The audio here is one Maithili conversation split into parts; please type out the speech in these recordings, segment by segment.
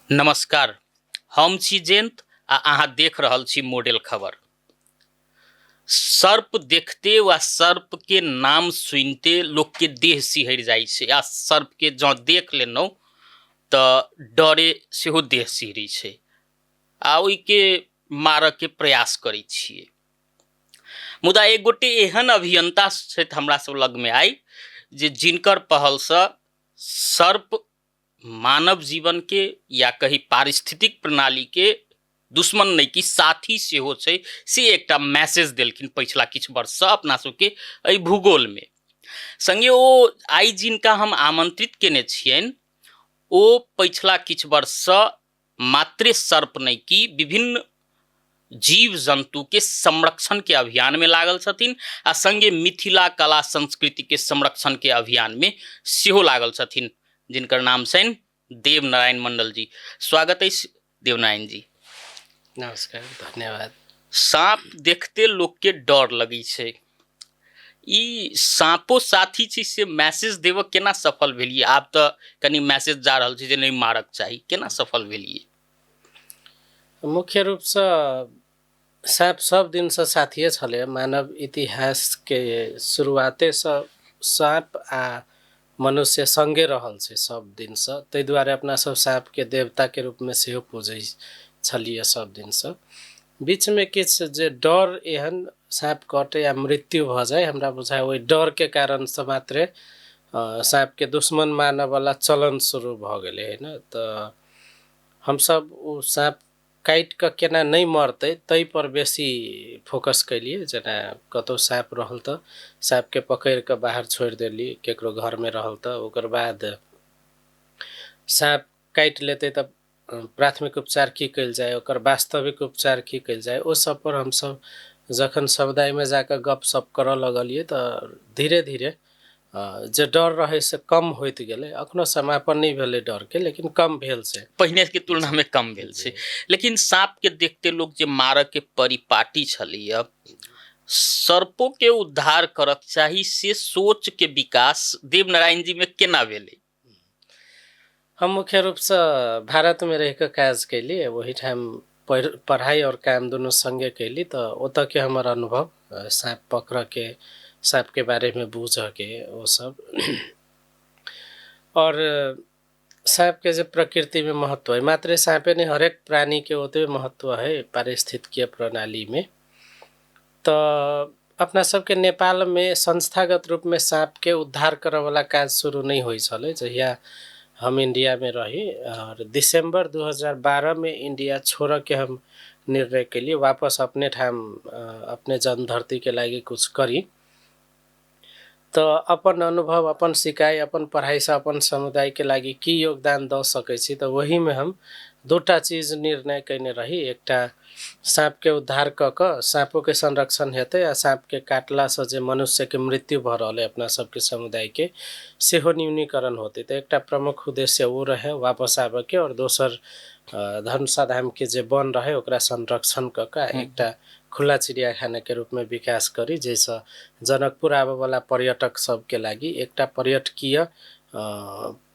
नमस्कार, हम छी जयंत आ अहाँ देख रहल छी मॉडल खबर। सर्प देखते वा सर्प के नाम सुनते लोक के देह सिहरि जाइ छै आ सर्प के जँ देख लेलहुँ तऽ डरे सेहो देह सिहरै छै आ ओहिके मारऽके प्रयास करै छियै। मुदा एक गोटे एहन अभियंता छथि हमरा सब लगमे आइ जे जिनकर पहलसँ सर्प मानव जीवनके या कही पारिस्थितिक प्रणालीके दुश्मन नहि कि साथी सेहो छै, से एकटा मैसेज देलखिन पछिला किछु वर्षसँ अपना सबके एहि भूगोलमे। सङ्गे ओ आइ जिनका हम आमंत्रित केने छियनि ओ पछिला किछु वर्षसँ मात्रे सर्प नहि कि विभिन्न जीव जन्तु के संरक्षण के अभियान में लागल छथिन आ संगे मिथिला कला संस्कृति के संरक्षण के अभियान में सेहो लागल छथिन, जिनकर नाम छनि देवनारायण मंडल जी। स्वागत अछि देवनारायण जी। नमस्कार, धन्यवाद। साँप देखते लोक के डर लगै छै, ई साँपो साथी छै से मैसेज देबऽ केना सफल भेलियै? आब तऽ कनि मैसेज जा रहल छै जे नहि मारक चाही, केना सफल भेलियै? मुख्य रूपसँ साँप सब दिनसँ साथिए छलै। मानव इतिहासके शुरुआतेसँ साँप आ मनुष्य सङ्गे रहल छै सब दिनसँ, ताहि दुआरे अपना सब साँपके देवताके रूपमे सेहो पूजै छलियै सब दिनसँ। बीचमे किछु जे डर एहन साँप कटे या मृत्यु भऽ जाय, हमरा बुझाय ओहि डरके कारणसँ मात्रे साँपके दुश्मन मानऽवला चलन शुरू भऽ गेलै होइन। तऽ हमसब ओ साँप काटि कऽ केना नहि मरतै ताहिपर बेसी फोकस केलियै। जेना कतहु साँप रहल तऽ साँपके पकड़ि कऽ बाहर छोड़ि देली, ककरो घरमे रहल तऽ। ओकर बाद साँप काटि लेतै तऽ प्राथमिक उपचार की कयल जाय, ओकर वास्तविक उपचार की कयल जाय, ओ सब पर हमसब जखन समुदायमे जाकऽ गपशप करऽ लगलियै तऽ धीरे धीरे जे डर रहै से कम होइत गेलै। अखनो समापन नहि भेलै डरके, लेकिन कम भेल छै, पहिनेके तुलनामे कम भेल छै। लेकिन साँपके देखते लोक जे मारऽके परिपाटी छलैए, सर्पोके उद्धार करक चाही से सोचके विकास देवनारायण जीमे केना भेलै? हम मुख्य रूपसँ भारतमे रहि कऽ काज कयली, ओहिठाम पढ़ाइ आओर काम दुनू सङ्गे कयली। तऽ ओतऽके हमर अनुभव साँप पकड़ऽके, साँपके बारेमे बूझऽके ओ सब, आओर साँपके जे प्रकृतिमे महत्व है, मात्रे साँपे नहि हरेक प्राणीके ओतबे महत्व है पारिस्थितिकीय प्रणालीमे। तऽ अपना सबके नेपालमे संस्थागत रूपमे साँपके उद्धार करऽवला काज शुरू नहि होइ छलै जहिया हम इण्डियामे रही। आओर दिसम्बर 2012 मे इण्डिया छोड़ऽके हम निर्णय केलियै, वापस अपने ठाम अपने जन्मधरतीके लागि कुछ करी। तऽ अपन अनुभव, अपन सिकाइ, अपन पढ़ाइसँ अपन समुदायके लागि की योगदान दऽ सकै छी, तऽ ओहीमे हम दूटा चीज निर्णय कयने रही। एकटा साँपके उद्धार कऽ कऽ साँपोके संरक्षण हेतै आ साँपके काटलासँ जे मनुष्यके मृत्यु भऽ रहल अइ अपना सबके समुदायके सेहो न्यूनीकरण होतै। तऽ एकटा प्रमुख उद्देश्य ओ रहै वापस आबऽके, आओर दोसर धनुषा धामके जे वन रहै ओकरा संरक्षण कऽ कऽ एकटा खुला चिड़ियाखानाके रूपमे विकास करी, जाहिसँ जनकपुर आबऽवला पर्यटक सबके लागि एकटा पर्यटकीय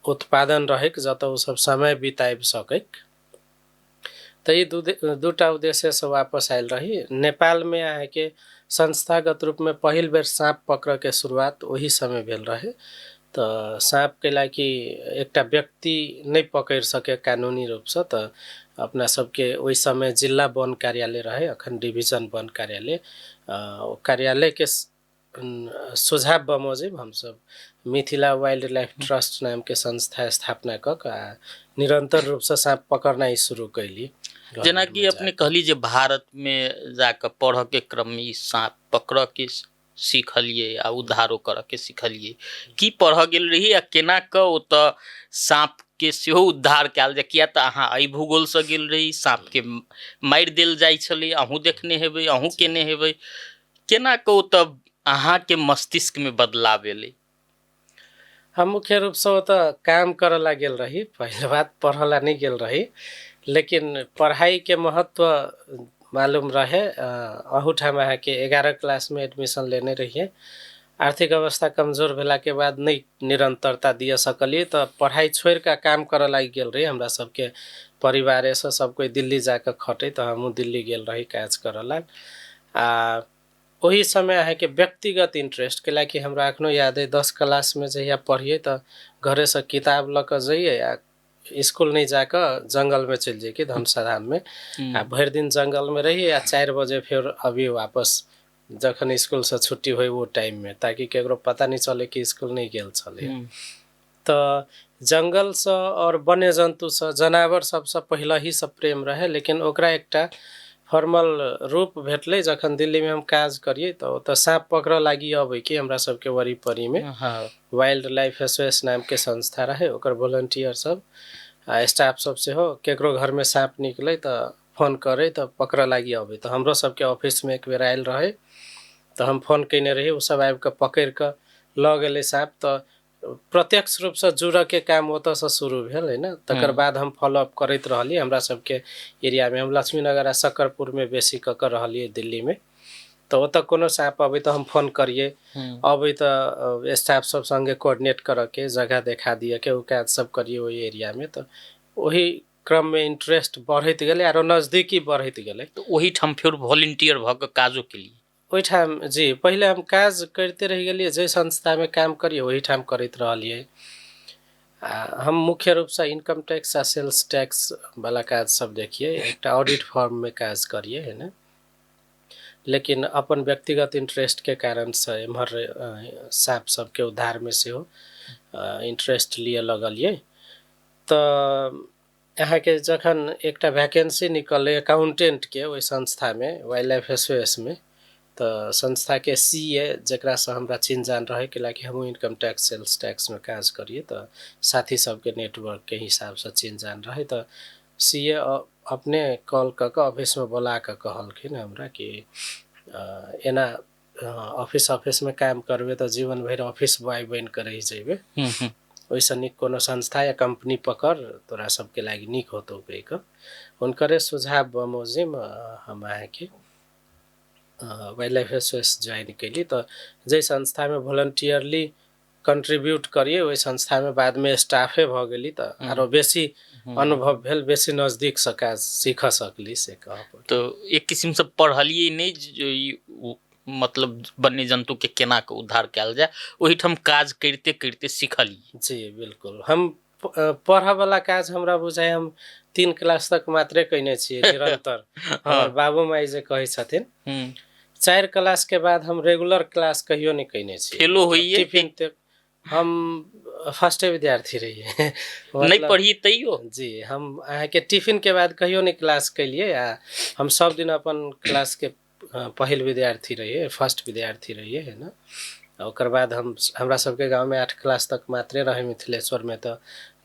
उत्पादन रहैक, जतऽ ओसब समय बिताबि सकैक। तऽ ई दूटा उद्देश्यसँ वापस आयल रही। नेपालमे अहाँके संस्थागत रूपमे पहिल बेर साँप पकड़ऽके शुरुआत ओही समय भेल रहै। तऽ साँपके लागि एकटा व्यक्ति नहि पकड़ि सकै कानूनी रूपसँ, तऽ अपना सबके ओहि समय जिल्ला वन कार्यालय रहै, अखन डिभिजन वन कार्यालय, ओ कार्यालयके सुझाव बमोजिम हमसब मिथिला वाइल्ड लाइफ ट्रस्ट नामके संस्था स्थापना कऽ कऽ आ निरन्तर रूपसँ साँप पकड़नाइ शुरू कैली। जेनाकि अपने कहली जे भारतमे जाकऽ पढ़ऽके क्रममे ई साँप पकड़ऽके सिखलियै आ उद्धारो करऽके सिखलियै, की पढ़ऽ गेल रही आ केना कऽ ओतऽ साँपके सेहो उद्धार कयल जाय? किया तऽ अहाँ एहि भूगोलसँ गेल रही, साँपके मारि देल जाइ छलै, अहूँ देखने हेबै, अहूँ केने हेबै, केना कऽ ओतऽ अहाँके मस्तिष्कमे बदलाव एलै? हम मुख्य रूपसँ ओतऽ काम करऽ ला गेल रही। पहिल बात पढ़ऽ ला नहि गेल रही, लेकिन पढ़ाइके महत्व मालूम रहे। अहूठाम अहाँके 11 क्लासमे एडमिशन लेने रहियै आर्थिक अवस्था कमजोर भेलाके बाद नहि निरन्तरता दिअ सकलियै, तऽ पढ़ाइ छोड़ि कऽ काम करऽ लागि गेल रही। हमरा सबके परिवारेसँ सब कोइ दिल्ली जाकऽ खटै, तऽ हमहूँ दिल्ली गेल रही काज करऽ लागि। आ ओहि समय अहाँके व्यक्तिगत इंटरेस्ट, कैलाकि हमरा एखनो याद अइ 10 क्लासमे जहिया पढ़ियै तऽ घरेसँ किताब लऽ कऽ जइयै आ स्कूल नहि जाकऽ जंगलमे चलि जइयै कि धनुषाधाममे, आ भरि दिन जंगलमे रहियै आ 4 बजे फेर अबियै वापस जखन स्कूलसँ छुट्टी होइ ओ टाइममे, ताकि केकरो पता नहि चलै कि स्कूल नहि गेल छलै। तऽ जंगलसँ आओर वन्य जन्तुसँ, जनावर सबसँ पहिलहीसँ प्रेम रहै, लेकिन ओकरा एकटा फॉर्मल रूप भेटलै जखन दिल्लीमे हम काज करियै तऽ ओतऽ साँप पकड़ऽ लागि अबै कि हमरा सबके वरीपरीमे वाइल्ड लाइफ एसओएस नामके संस्था रहै, ओकर वोलंटियर सब आ स्टाफ सब सेहो केकरो घरमे साँप निकलै तऽ फोन करै तऽ पकड़ऽ लागि अबै। तऽ हमरो सबके ऑफिसमे एक बेर आयल रहै तऽ हम फोन कयने रही, ओ सब आबिकऽ पकड़िकऽ लऽ गेलै साँप। तऽ प्रत्यक्ष रूपसँ जुड़ऽके काम ओतऽसँ शुरू भेल है ने। तकर बाद हम फॉलोअप करैत रहलियै। हमरा सबके एरियामे हम लक्ष्मीनगर आ शकरपुरमे बेसी कऽ कऽ रहलियै दिल्लीमे, तऽ ओतऽ कोनो साँप अबै तऽ हम फोन करियै, अबै तऽ स्टाफ सब सङ्गे कोऑर्डिनेट करऽके, जगह देखा दिअके, ओ काज सब करियै ओहि एरियामे। तऽ ओहि क्रममे इंटरेस्ट बढ़ैत गेलै आरो नजदीकी बढ़ैत गेलै। तऽ ओहिठाम फेर वॉलंटियर भऽ कऽ काजो केलियै ओहिठाम? जी, पहिले हम काज करिते रहि गेलियै, जाहि संस्थामे काम करियै ओहिठाम करैत रहलियै। आ हम मुख्य रूपसँ इनकम टैक्स आ सेल्स टैक्स वाला काज सब देखियै, एकटा ऑडिट फर्ममे काज करियै है ने। लेकिन अपन व्यक्तिगत इंटरेस्टके कारणसँ एम्हर साँप सबके उद्धारमे सेहो इंटरेस्ट लिअ लगलियै। तऽ अहाँके जखन एकटा वैकेन्सी निकललै अकाउंटेंटके ओहि संस्थामे वाइल्ड लाइफ एसओएसमे, तऽ संस्थाके सीए जकरासँ हमरा चिन्ह जान रहै, कैलाकि हमहूँ इनकम टैक्स सेल्स टैक्समे काज करियै तऽ साथी सबके नेटवर्कके हिसाबसँ चिन्ह जान रहै, तऽ सीए अपने कॉल कऽ कऽ ऑफिसमे बोला कऽ कहलखिन हमरा कि एना ऑफिस ऑफिसमे काम करबै तऽ जीवन भरि ऑफिस बॉय बनि कऽ रहि जेबै, ओहिसँ नीक कोनो संस्था या कम्पनी पकड़, तोरा सबके लागि नीक होतौ कहि कऽ। हुनकरे सुझाव बमोजिम हम अहाँके वाइल्ड लाइफ एसओएस ज्वाइन कयली। तऽ जाहि संस्थामे वोलंटियरली कंट्रीब्यूट करियै ओहि संस्थामे बादमे स्टाफे भऽ गेली, तऽ आरो बेसी अनुभव भेल, बेसी नजदीकसँ काज सीखऽ सकली, से कहब। तऽ एक किसिमसँ पढ़लियै नहि, मतलब वन्य जन्तुके केना कऽ उद्धार कयल जाय, ओहिठाम काज करिते करिते सिखलियै? जी बिल्कुल। हम पढ़ऽवला काज हमरा बुझाइ हम 3 क्लास तक मात्रे कयने छियै निरन्तर। हमर बाबू माइ जे कहै छथिन, 4 क्लास के बाद हम रेगुलर क्लास कहियो नहि कयने छियै। फेलो होइए? टिफिन तक हम फर्स्टे विद्यार्थी रहियै। नहि पढ़ियै तैयो? जी, हम अहाँके टिफिन के बाद कहियो नहि क्लास केलियै आ हम सब दिन अपन क्लासके पहिल विद्यार्थी रहियै, फर्स्ट विद्यार्थी रहियै है ने। ओकर बाद हम हमरा सबके गाँवमे 8 क्लास तक मात्रे रहै मिथिलेश्वरमे, तऽ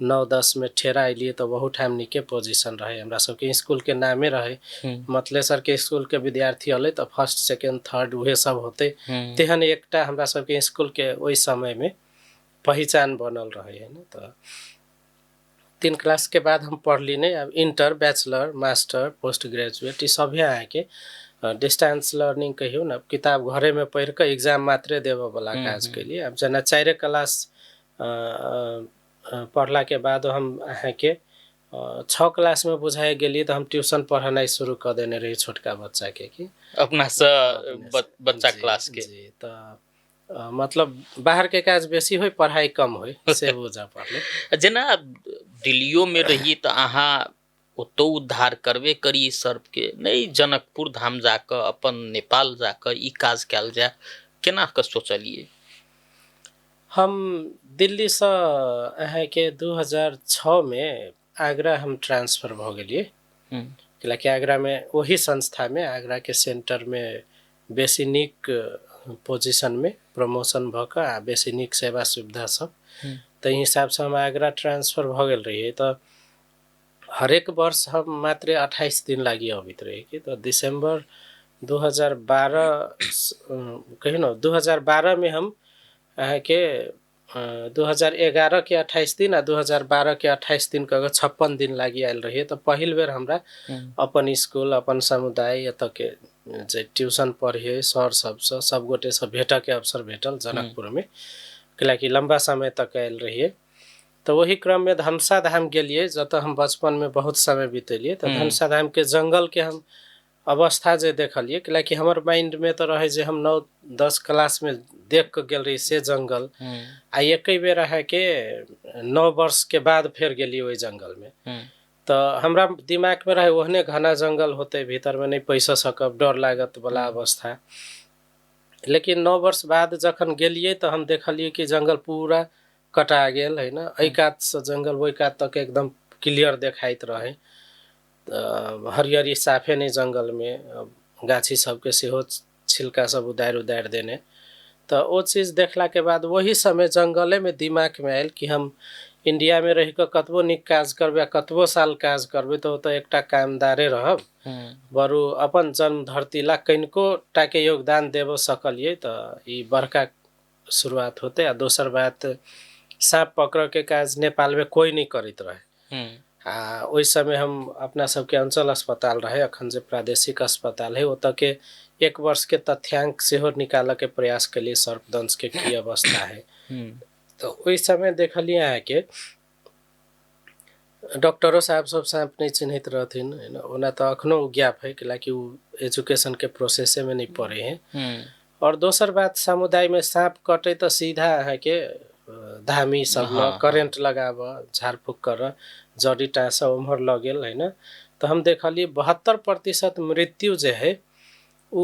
9-10 मे ठेरा अयलियै तऽ ओहू ठाम नीके पोजिशन रहै। हमरा सबके स्कूलके नामे रहै मतलेश्वरके स्कूलके विद्यार्थी अलै तऽ फर्स्ट सेकेंड थर्ड उहे सब होतै, तेहन एकटा हमरा सबके स्कूलके ओहि समयमे पहिचान बनल रहै है ने। तऽ 3 क्लास के बाद हम पढ़ली नहि। आब inter, bachelor, master, post graduate ई सभे अहाँके डिस्टेंस लर्निंग कहियौ ने, किताब घरेमे पढ़ि कऽ एग्जाम मात्रे देबऽवला काज केलियै। आब जेना 4 क्लास पढ़लाके बाद हम अहाँके 6 क्लासमे बुझाइ गेलियै तऽ हम ट्यूशन पढ़ेनाइ शुरू कऽ देने रही छोटका बच्चाके, कि अपनासँ बच्चा क्लासके। जी, तऽ मतलब बाहरके काज बेसी होइ, पढ़ाइ कम होइ, से बुझऽ पड़लै। जेना दिल्लियोमे रहियै तऽ अहाँ ओतौ उद्धार करबे करी सर्पके, नहि जनकपुर धाम जाकऽ अपन नेपाल जाकऽ ई काज कयल जाय, केना कऽ सोचलियै? हम दिल्लीसँ अहाँके 2006 मे आगरा हम ट्रांसफर भऽ गेलियै, कैलाकि आगरामे ओही संस्थामे आगराके सेंटरमे बेसी नीक पोजिशनमे प्रमोशन भऽ कऽ आ बेसी नीक सेवा सुविधा सब, ताहि हिसाबसँ हम आगरा ट्रांसफर भऽ गेल रहियै। तऽ हरेक वर्ष हम मात्रे 28 दिन लागि अबैत रही कि, तऽ दिसम्बर 2012 कहियौ ने 2012 मे हम अहाँके 2011 के 28 दिन आ 2012 के 28 दिन कऽ 56 दिन लागि आयल रहियै। तऽ पहिल बेर हमरा अपन स्कूल, अपन समुदाय, एतऽके जे ट्यूशन पढ़ियै सर सबसँ, सब गोटेसँ भेटऽके अवसर भेटल जनकपुरमे, कैलाकि लम्बा समय तक आयल रहियै। तऽ ओहि क्रममे धनुषा धाम गेलियै, जतऽ हम बचपनमे बहुत समय बितेलियै। तऽ धनुषा धामके जङ्गलके हम अवस्था जे देखलियै, कैलाकि हमर माइंडमे तऽ रहै जे हम 9-10 क्लासमे देख कऽ गेल रही से जङ्गल, आ एकै बेर अहाँके 9 वर्षके बाद फेर गेलियै ओहि जङ्गलमे। तऽ हमरा दिमागमे रहै ओहने घना जङ्गल होतै, भीतरमे नहि पैसऽ सकब, डर लागत वाला अवस्था। लेकिन 9 वर्ष बाद जखन गेलियै तऽ हम देखलियै कि जङ्गल पूरा कटा गेल है न, एहि कातसँ जङ्गल ओहि कात तक एकदम क्लियर देखाइत रहै। तऽ हरियरी साफे नहि जङ्गलमे, गाछी सबके सेहो छिलका सब उदारि उदारि देने। तऽ ओ चीज देखलाके बाद ओही समय जङ्गलेमे दिमागमे आयल कि हम इण्डियामे रहि कऽ कतबो नीक काज करबै आ कतबो साल काज करबै तऽ ओतऽ एकटा कामदारे रहब, बरु अपन जन्म धरती ला कनिको टाके योगदान देबऽ सकलियै तऽ ई बड़का शुरुआत होतै। आ दोसर बात, साँप पकड़ऽके काज नेपालमे कोइ नहि करैत रहै। आ ओहि समय हम अपना सबके अञ्चल अस्पताल रहै, अखन जे प्रादेशिक अस्पताल है, ओतऽके 1 वर्षके तथ्यांक सेहो निकालऽके प्रयास केलियै सर्पदंशके की अवस्था है। तऽ ओहि समय देखलियै अहाँके डॉक्टरो साहब सब साँप नहि चिन्हैत रहथिन होइन। ओना तऽ अखनो ओ गैप है, कैलाकि ओ एजुकेशनके प्रोसेसेमे नहि पड़ै है। आओर दोसर बात, समुदायमे साँप कटै तऽ सीधा अहाँके धामी सब लग करेन्ट लगाबऽ, झाड़फूक करऽ, जड़ी टाँसऽ उम्हर लऽ गेल होइन। तऽ हम देखलियै 72% मृत्यु जे है उ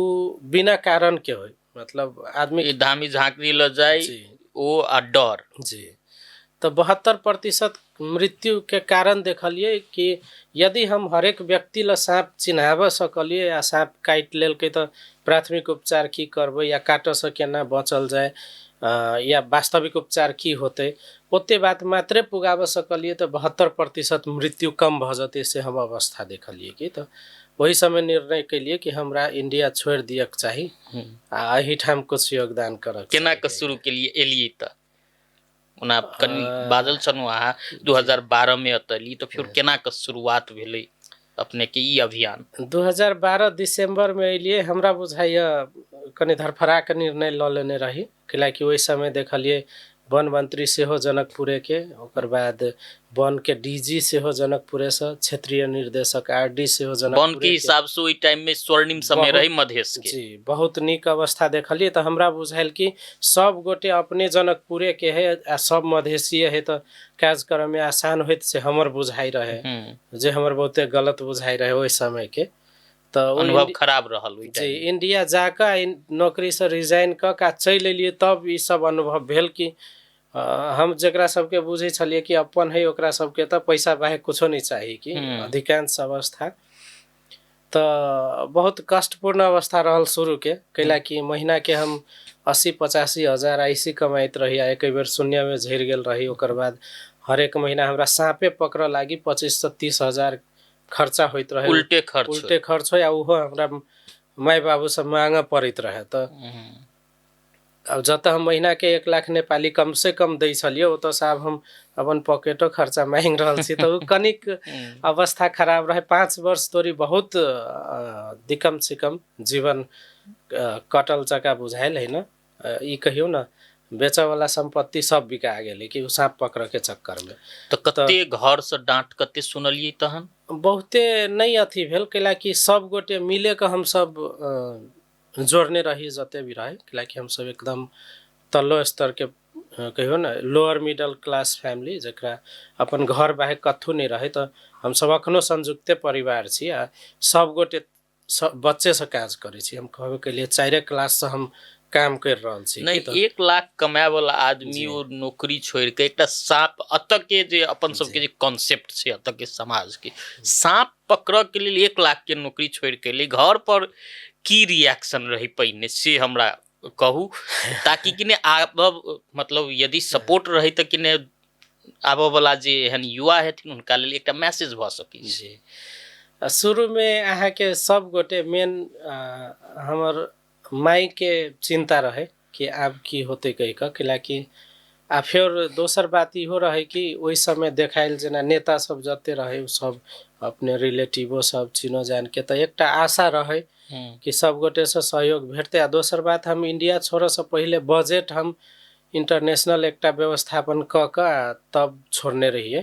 बिना कारणके होइ, मतलब आदमी धामी झाँकरी लऽ जाइ ओ आ डर जी। तऽ 72% मृत्युके कारण देखलियै कि यदि हम हरेक व्यक्ति ला साँप चिन्हाबऽ सकलियै आ साँप काटि लेलकै तऽ प्राथमिक उपचार की करबै या काटऽसँ केना बचल जाय या वास्तविक उपचार की होतै, ओते बात मात्रे पुगाबऽ सकलियै तऽ 72% मृत्यु कम भऽ जेतै, से हम अवस्था देखलियै कि। तऽ ओहि समय निर्णय केलियै कि हमरा इंडिया छोड़ि दियक चाही आ एहिठाम कुछ योगदान करक। केना कऽ शुरू केलियै एलियै तऽ? ओना कनि बाजल छलहुँ अहाँ 2012 मे एतऽ एलियै, तऽ फेर केना कऽ शुरुआत भेलै अपनेके ई अभियान? 2012 दिसम्बरमे एलियै। हमरा बुझाइए कनि धरफड़ा के निर्णय लऽ लेने रही, कैलाकि ओहि समय देखलियै वन मंत्री सेहो जनकपुरेके, ओकर बाद वनके डीजी सेहो जनकपुरेसँ, क्षेत्रीय निर्देशक आरडी सेहो जनकपुरे। वन के हिसाब से ओहि टाइम में स्वर्णिम समय रही मधेश के जी। बहुत नीक अवस्था देखलियै। तऽ हमरा बुझायल कि सब गोटे अपने जनकपुरे के है आ सब मधेसीय है तऽ काज करऽमे आसान होइत, से हमर बुझाइ रहे, जे हमर बहुते गलत बुझाइ रहे ओहि समय के। तऽ अनुभव खराब रहल जी। इंडिया जाकऽ नौकरीसँ रिजाइन कऽ कऽ चलि एलियै तब ई सब अनुभव भेल कि हम जकरा सबके बुझै छलियै कि अपन है ओकरा सबके तऽ पैसा बाहेक कुछो नहि चाही कि अधिकांश अवस्था। तऽ बहुत कष्टपूर्ण अवस्था रहल शुरूके, कैलाकि महीनाके हम 80-85 हजार ऐसी कमाइत रही आ एकै बेर शून्यमे झड़ि गेल रही। ओकर बाद हरेक महीना हमरा साँपे पकड़ऽ लागी 25 से 30 हजार खर्चा होइत रहे, उल्टे खर्च हो, आ ओहो हमरा माय बाबूसँ माँगऽ पड़ैत रहे। तऽ अब जतऽ हम महीनाके 1 लाख नेपाली कमसँ कम दै छलियै, ओतऽसँ आब हम अपन पॉकेटो खर्चा माँगि रहल छी। तऽ ओ कनिक अवस्था खराब रहे। 5 वर्ष तोरी बहुत दिकम सिकम जीवन कटल जकाँ बुझायल है न। ई कहियौ न, बेचऽवला सम्पत्ति सब बिका गेलै कि ओ साँप पकड़ऽके चक्करमे। तऽ कते घरसँ डाँट कते सुनलियै तहन? बहुते नहि अथी भेल, कैलाकि सब गोटे मिले कऽ हमसब जोड़ने रही जते भी रहे, कैलाकि हमसब एकदम तल्लो स्तरके कहियौ ने लोअर मिडल क्लास फैमिली, जकरा अपन घर बाहेक कथू नहि रहै। तऽ हमसब अखनो संयुक्ते परिवार छी आ सब गोटे बच्चेसँ काज करै छी। हम कहबे केलियै 4 क्लाससँ हम काम कर रहल छी। नहि, 1 लाख कमाए वाला आदमी ओ नौकरी छोड़ि के एकटा साँप, अतऽ के जे अपन सबके जे कॉन्सेप्ट छै अतऽ के समाज के, साँप पकड़ऽ के लेल 1 लाख के नौकरी छोड़ि के एलै, घर पर की रिएक्शन रही पहिने से हमरा कहू, ताकि कि नहि आब मतलब यदि सपोर्ट रहे तऽ कि नहि आबऽ वाला जे एहन युवा हेथिन हुनका लेल एकटा मैसेज भऽ सकै जी। शुरूमे अहाँके सब गोटे मेन हमर मायके चिन्ता रहे कि आब की होतै कहि कऽ, कैलाकि आ फेर दोसर बात इहो रहै कि ओहि समय देखायल जेना नेता सब जते रहै ओ सब अपने रिलेटिवो सब चिनो जानके, तऽ एकटा आशा रहै कि सब गोटेसँ सहयोग भेटतै। आ दोसर बात, हम इंडिया छोड़ऽसँ पहिले बजट हम इंटरनेशनल एकटा व्यवस्थापन कऽ कऽ आ तब छोड़ने रहियै।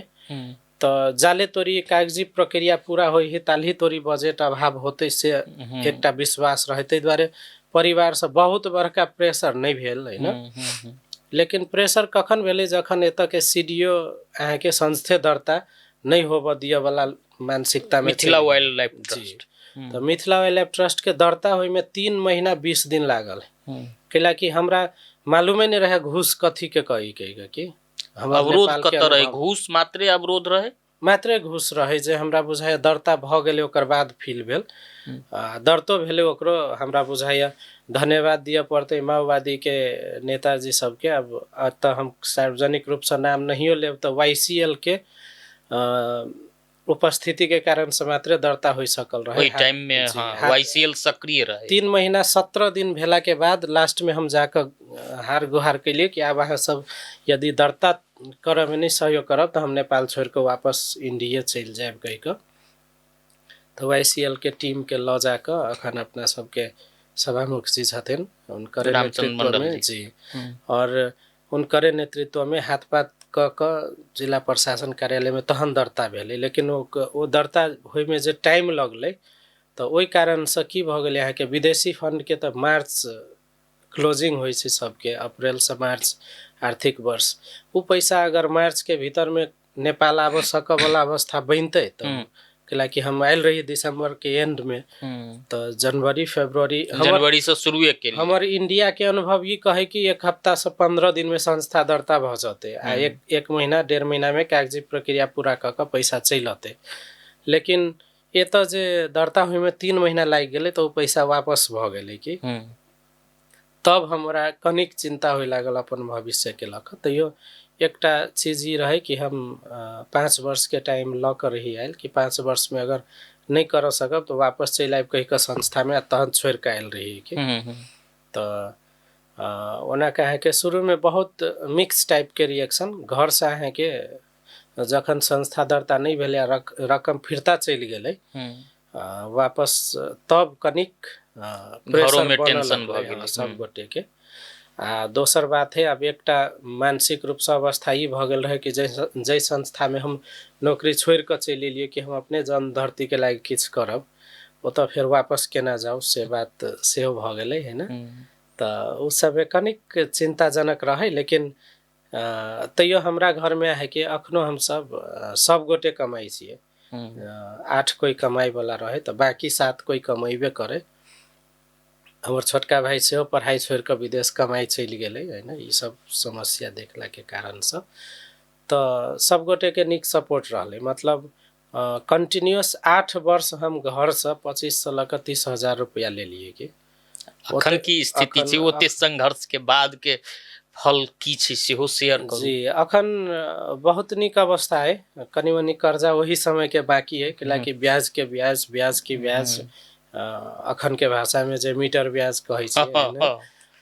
तऽ जाले तोरी कागजी प्रक्रिया पूरा होइ है तालही तोरी बजट अभाव होतै से एकटा विश्वास रहै, ताहि दुआरे परिवारसँ बहुत बड़का प्रेशर नहि भेल होइन। लेकिन प्रेशर कखन भेलै, जखन एतऽके सी डी ओ अहाँके संस्थे दर्ता नहि होबऽ दिअवला मानसिकतामे मिथिला वाइल्ड लाइफ ट्रस्ट। तऽ मिथिला वाइल्ड लाइफ ट्रस्टके दर्ता होइमे 3 महीना 20 दिन लागल, कैलाकि हमरा मालूमे नहि रहै घूस कथीके कहै कि अवरोध कतऽ रहै, घूस मात्रे अवरोध रहै, मात्रे घूस रहै जे हमरा बुझाइए दर्ता भऽ गेलै ओकर बाद फील भेल। आ दर्तो भेलै ओकरो हमरा बुझाइए धन्यवाद दिअ पड़तै माओवादीके नेताजी सबके। अब एतऽ हम सार्वजनिक रूपसँ नाम नहियो लेब तऽ वाई सी एल के उपस्थिति के कारण से मात्रे दर्ता हो सकल रहे ओहि टाइम में। हाँ, वाईसीएल सक्रिय रहे। 3 महीना 17 दिन भेला के बाद लास्ट में हम जाकर हार गुहार कैलिए कि आब अहाँ सब यदि दर्ता करऽ में नहीं सहयोग करब तऽ हम नेपाल छोड़ के वापस इंडिया चलि जायब कहि कऽ। तऽ वाईसीएल के टीम के लऽ जाकऽ अखन अपना सबके सभामुख जी छथिन हुनकर नेतृत्व में जी, और हुनकरे नेतृत्व में हाथ पात कऽ कऽ जिला प्रशासन कार्यालयमे तहन दर्ता भेलै। लेकिन ओ दर्ता होइमे जे टाइम लगलै तऽ ओहि कारणसँ की भऽ गेलै अहाँके विदेशी फंडके तऽ मार्च क्लोजिंग होइ छै सबके, अप्रैलसँ मार्च आर्थिक वर्ष, ओ पैसा अगर मार्चके भीतरमे नेपाल आबऽ सकऽवला अवस्था बनितै तऽ, कैलाकि हम आयल रही दिसंबर के एंड में, तऽ जनवरी फरवरी जनवरी से शुरुए केलियै। हमर इंडिया के अनुभव ई कहै कि 1 हफ्ता से 15 दिन में संस्था दर्ता भऽ जेतै आ 1 महीना 1.5 महीना में कागजी प्रक्रिया पूरा कऽ कऽ पैसा चलि अतै। लेकिन एतऽ जे दर्ता होइमे 3 महीना लागि गेलै तऽ ओ पैसा वापस भऽ गेलै कि। तब हमरा कनिक चिन्ता होय लागल अपन भविष्यके लऽ कऽ। तैयो एकटा चीज ई रहै कि हम 5 वर्षके टाइम लऽ कऽ रही आयल कि 5 वर्षमे अगर नहि करऽ सकब तऽ वापस चलि आबि कहि कऽ संस्थामे, आ तहन छोड़ि कऽ आयल रही कि। तऽ ओना के अहाँके शुरूमे बहुत मिक्स टाइपके रिएक्शन, घरसँ अहाँके जखन संस्था दर्ता नहि भेलै आ रकम फिरता चलि गेलै वापस, तब कनिक प्रेशर टेंशन भऽ गेलै सब गोटेके। आ दोसर बात है, आब एकटा मानसिक रूपसँ अवस्था ई भऽ गेल रहै कि जाहि संस्थामे हम नौकरी छोड़ि कऽ चलि एलियै कि हम अपने जन्म धरतीके लागि किछु करब, ओतऽ फेर वापस केना जाउ से बात सेहो भऽ गेलै है ने। तऽ ओ सब कनिक चिन्ताजनक रहै। लेकिन तैयो हमरा घरमे है कि अखनो हमसब सब गोटे कमाइ छियै, 8 कोइ कमाइवला रहै तऽ बाँकी 7 कोइ कमेबे करै। हमर छोटका भाइ सेहो पढ़ाइ छोड़ि कऽ विदेश कमाइ चलि गेलै है ने, ई सब समस्या देखलाके कारणसँ। तऽ सब गोटेके नीक सपोर्ट रहलै, मतलब कंटिन्यूअस 8 वर्ष हम घरसँ 25 से लऽ कऽ 30 हजार रुपैआ लेलियै कि। अखन की स्थिति छै, ओते संघर्ष के बाद के फल की छै सेहो शेयर करू। जी, अखन बहुत नीक अवस्था है। कनि मनि कर्जा ओही समय के बाकी है, कैलाकि ब्याज के ब्याज, ब्याज के ब्याज, अखन के भाषा में जे मीटर ब्याज कहै छै,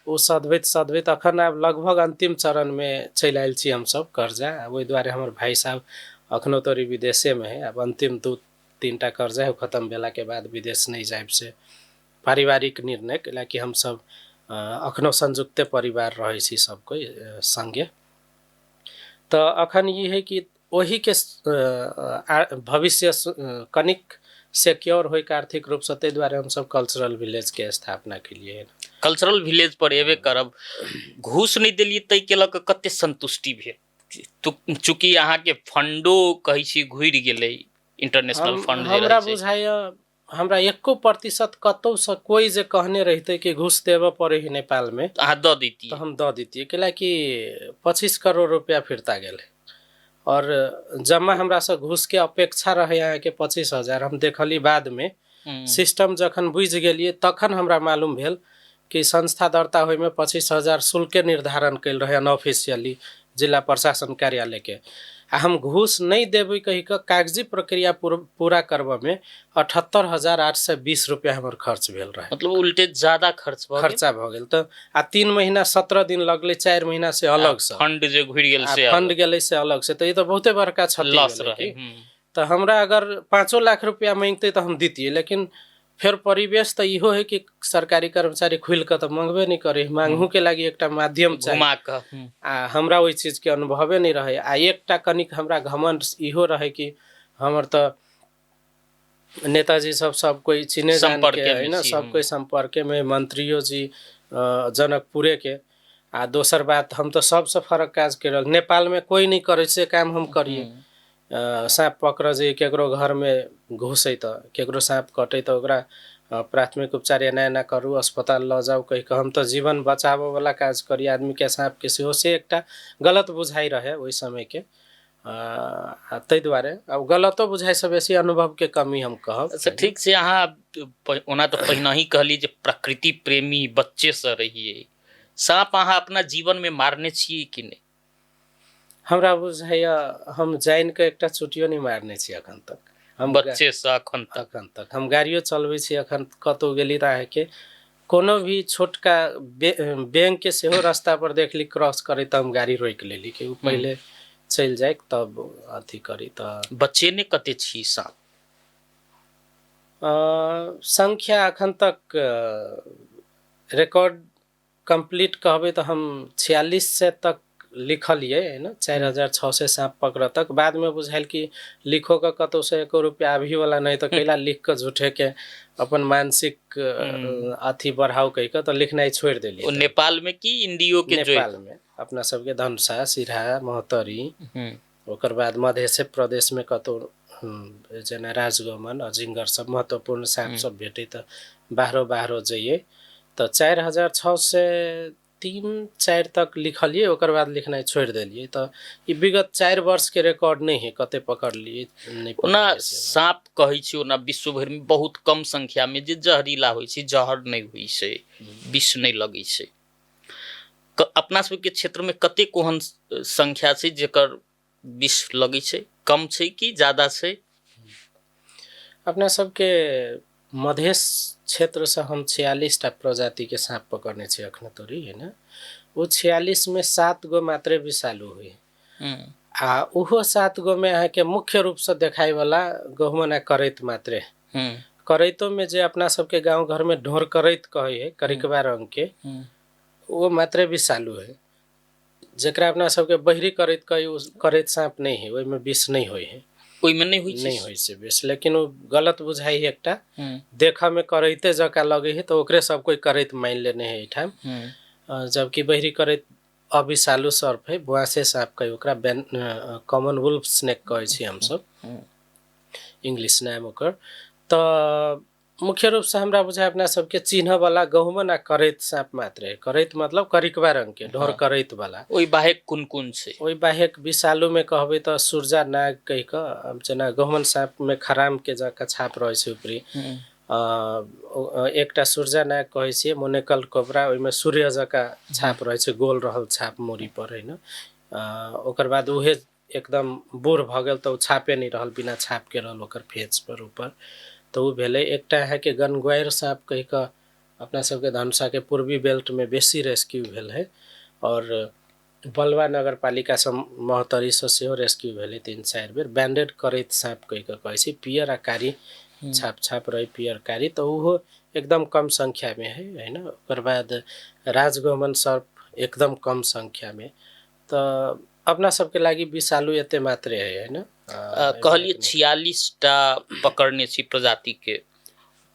ओ सधबैत सधबैत अखन आब लगभग अंतिम चरण में चलि आयल छी हमसब कर्जा। ओहि दुआरे हमर भाई साहब अखनो तोरी विदेशे में है। आब अंतिम 2-3 टा कर्जा है, खत्म भेला के बाद विदेश नहीं जायब से पारिवारिक निर्णय, कैलाकि हमसब अखनो संयुक्ते परिवार रहै छी सब कोइ संगे। तऽ अखन ई है कि ओही के भविष्य कनिक सिक्योर होइके आर्थिक रूपसँ, ताहि दुआरे हमसब कल्चरल विलेजके स्थापना केलियै। कल्चरल विलेज पर एबे करब, घूस नहि देलियै ताहिके लऽ कऽ कते संतुष्टि भेल? चूँकि अहाँके फंडो कहै छी घुरि गेलै, इंटरनेशनल फंड। हमरा बुझाइए हमरा 1% कतौसँ कोइ जे कहने रहितै कि घूस देबऽ पड़ै है नेपालमे, अहाँ दऽ दैतियै तऽ हम दऽ दैतियै, कैलाकि 25 करोड़ रुपैआ फिरता गेलै और जमा हमरासँ घूसके अपेक्षा रहै अहाँके 25 हजार। हम देखली बादमे सिस्टम जखन बुझि गेलियै तखन हमरा मालूम भेल कि संस्था दर्ता होइमे 25 हजार शुल्के निर्धारण कयल रहै अनऑफिशियली जिला प्रशासन कार्यालयके। आ हम घूस नहि देबै कहि कऽ कागजी प्रक्रिया पूरा करबऽमे 78,820 रुपैआ हमर खर्च भेल रहै। मतलब उल्टे ज्यादा खर्च भऽ गेल। खर्चा भऽ गेल। तऽ आ 3 महीना 17 दिन लगलै, 4 महीना से अलगसँ, फंड जे घुरि गेल आ से फंड गेलै से अलग से, तऽ ई तऽ बहुते बड़का क्षति लॉस भेलै रहै। की। तऽ हमरा अगर 5 लाख रुपैआ माँगितै तऽ हम दितियै, लेकिन फेर परिवेश तऽ इहो है कि सरकारी कर्मचारी खुलि कऽ तऽ मङ्गबे नहि करै, मांगहूके लागि एकटा माध्यम चाही घुमा कऽ। आ हमरा ओहि चीजके अनुभवे नहि रहै। आ एकटा कनिक हमरा घमण्ड इहो रहै कि हमर तऽ नेताजी सब सब कोइ चिने जानके सम्पर्केमे है न, छी, सब कोइ सम्पर्केमे, मन्त्रियो जी जनकपुरेके। आ दोसर बात हम तऽ सबसँ फरक काज करि रहल, नेपालमे कोइ नहि करै से काम हम करियै। साँप पकड़ऽ जे केकरो घरमे घुसै तऽ केकरो साँप कटै तऽ ओकरा प्राथमिक उपचार एना एना करू, अस्पताल लऽ जाउ कहि कऽ हम तऽ जीवन बचाबऽवला काज करी आदमीके, साँपके सेहो, से एकटा गलत बुझाइ रहै ओहि समयके। आ ताहि दुआरे आब गलतो बुझाइसँ बेसी अनुभवके कमी हम कहब। अच्छा ठीक छै। अहाँ ओना तऽ पहिनहि कहली जे प्रकृति प्रेमी बच्चेसँ रहियै, साँप अहाँ अपना जीवनमे मारने छियै कि नहि? हमरा बुझाइया हम जानि कऽ एकटा चुटियो नहि मारने छी एखन तक। हम बच्चेसँ अखन तक? अखन तक हम गाड़ियो चलबै छी, अखन कतहु गेली तऽ अहाँके कोनो भी छोटका बैंक के सेहो रास्ता पर देखली क्रॉस करे तऽ हम गाड़ी रोकि लेली कि ओ पहिले चलि जाय तब अथी करी। तऽ बचेने कते छी साँप? संख्या अखन तक रिकॉर्ड कम्प्लीट कहबै तऽ हम 4600 तक लिखलियै होइन, 4600 साँप पकड़ऽ तक। बादमे बुझायल कि लिखो कऽ कतहुसँ एको रुपैआ अबहीवला नहि, तऽ कैला लिख कऽ झूठेके अपन मानसिक अथी बढ़ाउ कहि कऽ तऽ लिखनाइ छोड़ि ओ देलियै। नेपालमे कि इंडियो के जोड़ि? नेपालमे अपना सबके धनुषा, सिरहा, महोत्तरी, ओकर बाद मधेसे प्रदेशमे कतहु जेना राजगमन, अजिङ्गर सब महत्वपूर्ण साँप सब भेटै तऽ बाहरो बाहरो जइयै तऽ 4603-4 तक लिखलियै, ओकर बाद लिखनाइ छोड़ि देलियै। तऽ ई विगत 4 वर्षके रिकॉर्ड नहि है कते पकड़लियै नहि ओना पकड़लियै से। साँप कहै छी ओना विश्व भरिमे बहुत कम संख्यामे जे जहरीला होइ छै, जहर नहि होइ छै, विष नहि लगै छै। अपना सबके क्षेत्रमे कतेक ओहन संख्या छै जेकर विष लगै छै? कम छै कि ज्यादा छै? अपना सबके मधेश क्षेत्रसँ हम 46टा प्रजातिके साँप पकड़ने छी अखन तोरी होइन। ओ 46मे 7 गो मात्रे विषालु होइ आ ओहो 7 गोमे अहाँके मुख्य रूपसँ देखायवला गहुमन आ करैत मात्रे। करैतोमे जे अपना सबके गाँव घरमे ढोर करैत कहै है, करिकबा रङ्गके, ओ मात्रे विषालु है। जकरा अपना सबके बहिरी करैत कही ओ करैत साँप नहि है, ओहिमे विष नहि होइ है। ओहिमे नहि होइ छै? नहि होइ छै विष, लेकिन ओ गलत बुझाइ है, एकटा देखऽमे करैते जकाँ लगै है तऽ ओकरे सब कोइ करैत मानि लेने है एहिठाम, जबकि बहिरी करैत अविषालु सर्प है, बुआसे साँप कही ओकरा, बेन कॉमन वुल्फ स्नेक कहै छी हमसब, इंग्लिश नाम ओकर। तऽ मुख्य रूपसँ हमरा बुझाय अपना सबके चिन्हऽवला गहुमन आ करैत साँप मात्र है। करैत मतलब करिकबा रङ्गके ढोर करैत वाला। ओहि बाहेक कोन कोन छै? ओहि बाहेक विषालुमे कहबै तऽ सुरजा नाग कहि कऽ, आब जेना गहुमन साँपमे खरामके जकाँ छाप रहै छै ऊपरी, एकटा सुरजा नाग कहै छियै, मोनेकल कोबरा, ओहिमे सूर्य जकाँ छाप रहै छै, गोल रहल छाप मूड़ी पर होइन। ओकर बाद उहे एकदम बूढ़ भऽ गेल तऽ ओ छापे नहि रहल, बिना छापके रहल ओकर फेस पर ऊपर, तऽ ओ भेलै। एकटा अहाँके गनग्वारि साँप कहि कऽ अपना सबके धनुषाके पूर्वी बेल्टमे बेसी रेस्क्यू भेल है आओर बलवा नगरपालिकासँ महोत्तरीसँ सेहो रेस्क्यू भेलै 3-4 बेर। बैंडेड करैत साँप कहि कऽ कहै छै, पियर आ कारी छाप छाप रहै, पियर कारी, तऽ ओहो एकदम कम संख्यामे है होइन। ओकर बाद राजगमन सर्प एकदम कम संख्यामे। तऽ अपना सबके लागि विषालु एते मात्रे है होइन। कहलियै 46टा पकड़ने छी प्रजातिके,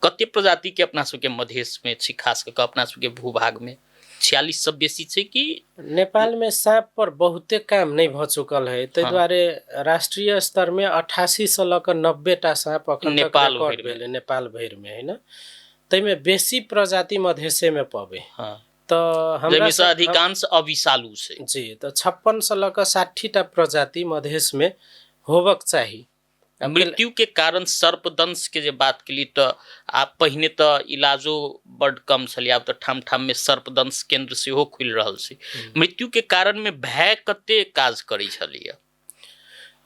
कते प्रजातिके अपना सबके मधेशमे छी, खास कऽ कऽ अपना सबके भूभागमे 46 सब बेसी छै कि? नेपालमे साँप पर बहुते काम नहि भऽ चुकल है, ताहि दुआरे राष्ट्रीय स्तरमे 88 सँ लऽ कऽ 90टा साँप अखन तक नेपाल रिकॉर्ड भरिमे। भेलै नेपाल भरिमे होइन। ताहिमे बेसी प्रजाति मधेशेमे पबै। तऽ हमरा जाहिमे से अधिकांश अविषालु छै। जी, तऽ 56 सँ लऽ कऽ 60टा प्रजाति मधेशमे होबक चाही। मृत्यु के कारण सर्पदंश के जे बात केली तऽ आब पहिने तऽ इलाजो बड्ड कम छलै, आब तऽ ठाम ठाममे सर्पदंश केंद्र सेहो खुलि रहल छै। मृत्यु के कारण मे भय कते काज करै छलैया?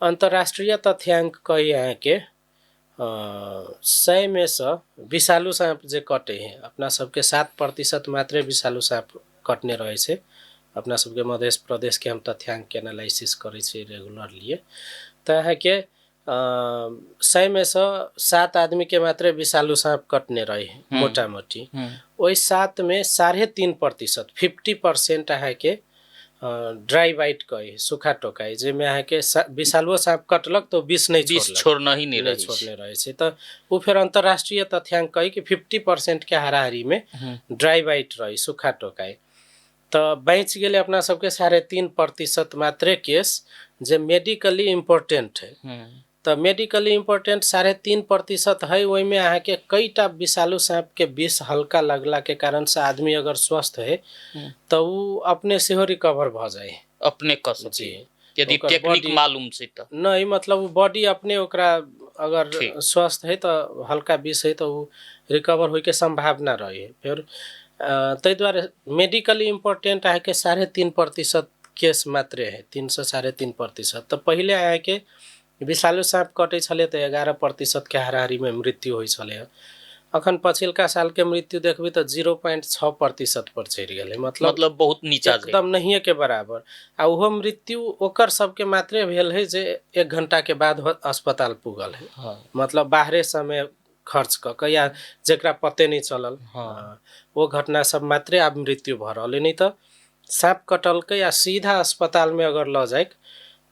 अन्तर्राष्ट्रिय तथ्याङ्क कही अहाँके 100 मे सँ विषालु साँप जे कटै है, अपना सबके 7% मात्रै विषालु साँप कटने रहै छै। अपना सबके मध्य प्रदेशके हम तथ्याङ्कके एनालाइसिस करै छियै रेगुलरली, तऽ अहाँके 100 मे सँ 7 आदमीके मात्रै विषालु साँप कटने रहे मोटामोटी। ओहि 7मे 3.5%, 50% अहाँके ड्राई बाइट कही, सूखा टोकाइ, जाहिमे अहाँके विषालुओ साँप कटलक तऽ ओ विष नहि विष छोड़लक। छोड़नही नहि नहि रहै छै। छोड़ने रहै छै। तऽ ओ फेर अन्तर्राष्ट्रिय तथ्याङ्क कही कि 50%के हाराहारीमे ड्राई बाइट रही, सूखा टोकाइ। तऽ बाँचि गेलै अपना सबके 3.5% मात्रे केस जे मेडिकली इम्पोर्टेंट है। तऽ मेडिकली इम्पोर्टेंट 3.5% है, ओहिमे अहाँके कईटा विषालु साँपके विष हल्का लगलाके कारणसँ आदमी अगर स्वस्थ है तऽ ओ अपने सेहो रिकवर भऽ जाइ। अपने कऽ सकै यदि ओकर टेक्निक body- मालूम छै तऽ। नहि, मतलब ओ बॉडी अपने ओकरा अगर स्वस्थ है तऽ हल्का विष है तऽ ओ रिकवर होइके सम्भावना रहे। फेर ताहि दुआरे मेडिकली इम्पोर्टेंट अहाँके 3.5% केस मात्रे है, 3 से 3.5%। तऽ पहिले अहाँके विषालु साँप कटै छलै तऽ 11%के हाराहारीमे मृत्यु होइ छलै। अखन पछिल्का सालके मृत्यु देखबै तऽ 0.6% पर चढ़ि गेलै, मतलब मतलब बहुत नीचा छै। एकदम नहिए के बराबर। आ ओहो मृत्यु ओकर सबके मात्रे भेल है जे 1 घंटाके बाद अस्पताल पुगल है। मतलब बाहरे समय खर्च कऽ कऽ या जेकरा पते नहि चलल, ओ घटना सब मात्रे आब मृत्यु भऽ रहल है। नहि तऽ साँप कटलकै आ सीधा अस्पतालमे अगर लऽ जाइक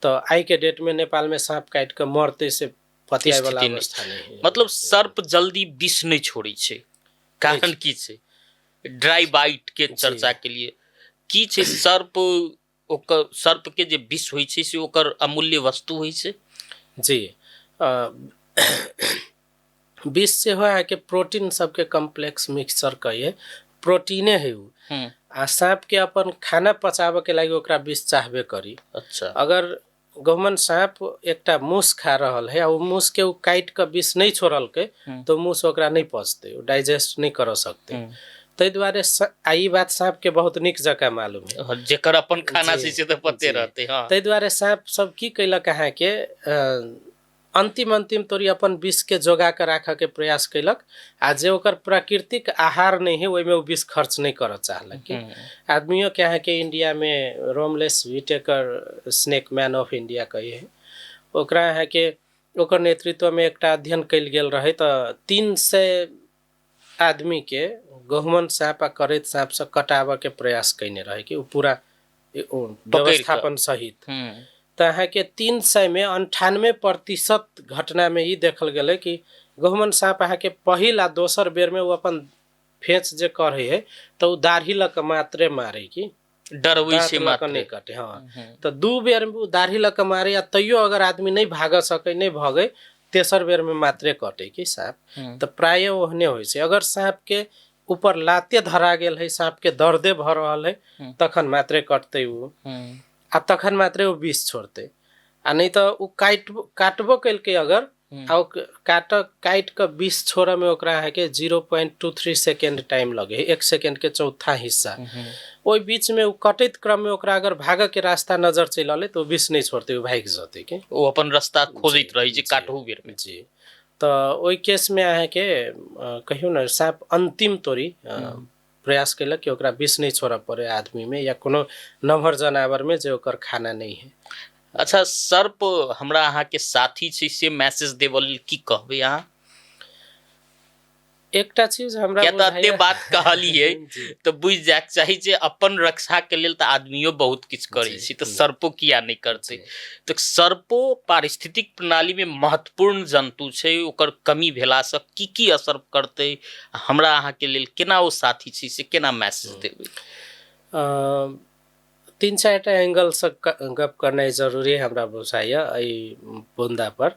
तऽ आइके डेटमे नेपालमे साँप काटि कऽ मरतै से पतियाए वाला स्थिति नहि। अवस्था नहि है। मतलब सर्प जल्दी विष नहि छोड़ै छै, कारण की छै? ड्राई बाइट के चर्चा के लिए की छै? सर्प ओकर सर्प के जे विष होइ छै से ओकर अमूल्य वस्तु होइ छै। जी, विष सेहो अहाँके प्रोटीन सबके कम्प्लेक्स मिक्सचर कहिए, प्रोटीने है उ। आ साँपके अपन खाना पचाबऽके लागि ओकरा विष चाहबे करी। अगर गहुमन साँप एकटा मूस खा रहल है आ ओ मूसके ओ काटि कऽ विष नहि छोड़लकै तऽ मूस ओकरा नहि पचतै, ओ डाइजेस्ट नहि करऽ सकतै। ताहि दुआरे आ ई बात साँपके बहुत नीक जकाँ मालूम है। जेकर अपन खाना छै से तऽ पते रहतै, हँ। ताहि दुआरे साँप सब की कयलक अहाँके, अन्तिम अन्तिम तोरी अपन विषके जोगा कऽ राखऽके प्रयास कयलक आ जे ओकर प्राकृतिक आहार नहि है ओहिमे ओ विष खर्च नहि करऽ चाहलक कि। आदमियोके अहाँके इंडियामे रोमलेस Whittaker, snake man of India कही है ओकरा, अहाँके ओकर नेतृत्वमे एकटा अध्ययन कयल गेल रहै तऽ 300 आदमीके गहुमन साँप आ करैत साँपसँ कटाबऽके प्रयास कयने रहै कि ओ पूरा ओ व्यवस्थापन सहित। तऽ अहाँके 300मे 98% घटनामे ई देखल गेलै कि गहुमन साँप अहाँके पहिल आ दोसर बेरमे ओ अपन फेँच जे करै है तऽ ओ दाढ़ी लऽ कऽ मात्रे मारै कि डरबै दाँत छै लऽ कऽ मात्रे। नहि कटे। हँ, तऽ दू बेर ओ दाढ़ी लऽ कऽ मारे आ तैयो अगर आदमी नहि भागऽ सकै, नहि भगै, तेसर बेरमे मात्रे कटे कि साँप। तऽ प्रायः ओहने होइ छै। अगर साँपके ऊपर लाते धरा गेल है, साँपके दर्दे भऽ रहल है, तखन मात्रे कटतै ओ आ तखन मात्रे ओ विष छोड़तै। आ नहि तऽ ओ काटबो केलकै अगर आ ओ काटि कऽ विष छोड़ऽमे ओकरा अहाँके 0.23 सेकेंड टाइम लगे है, 1 सेकेंड के चौथा हिस्सा। ओहि बीचमे ओ कटैत क्रममे ओकरा अगर भागऽके रास्ता नजर चलि अलै तऽ ओ विष नहि छोड़तै, ओ भागि जेतै कि। ओ अपन रास्ता खोजैत रहै छै काटहु बेरमे। जी, तऽ ओहि केसमे अहाँके कहियौ ने साँप अन्तिम तोरी प्रयास केलक कि ओकरा विष नहि छोड़ऽ पड़े आदमीमे या कोनो नमहर जनावरमे जे ओकर खाना नहि है। अच्छा, सर्प हमरा अहाँके साथी छै से मैसेज देबऽ लेल की कहबै अहाँ? एकटा चीज हमरा किया तऽ एते बुझाइया बात कहलियै तऽ बुझि जायके चाही जे अपन रक्षाके लेल तऽ आदमियो बहुत किछु करै छै, तऽ सर्पो किया नहि करतै? तऽ सर्पो पारिस्थितिक प्रणालीमे महत्वपूर्ण जन्तु छै। ओकर कमी भेलासँ की की असर करतै, हमरा अहाँके लेल केना ओ साथी छै, से केना मैसेज देबै? तीन चारिटा एंगलसँ गप करनाइ जरूरी हमरा बुझाइया एहि बुन्दापर।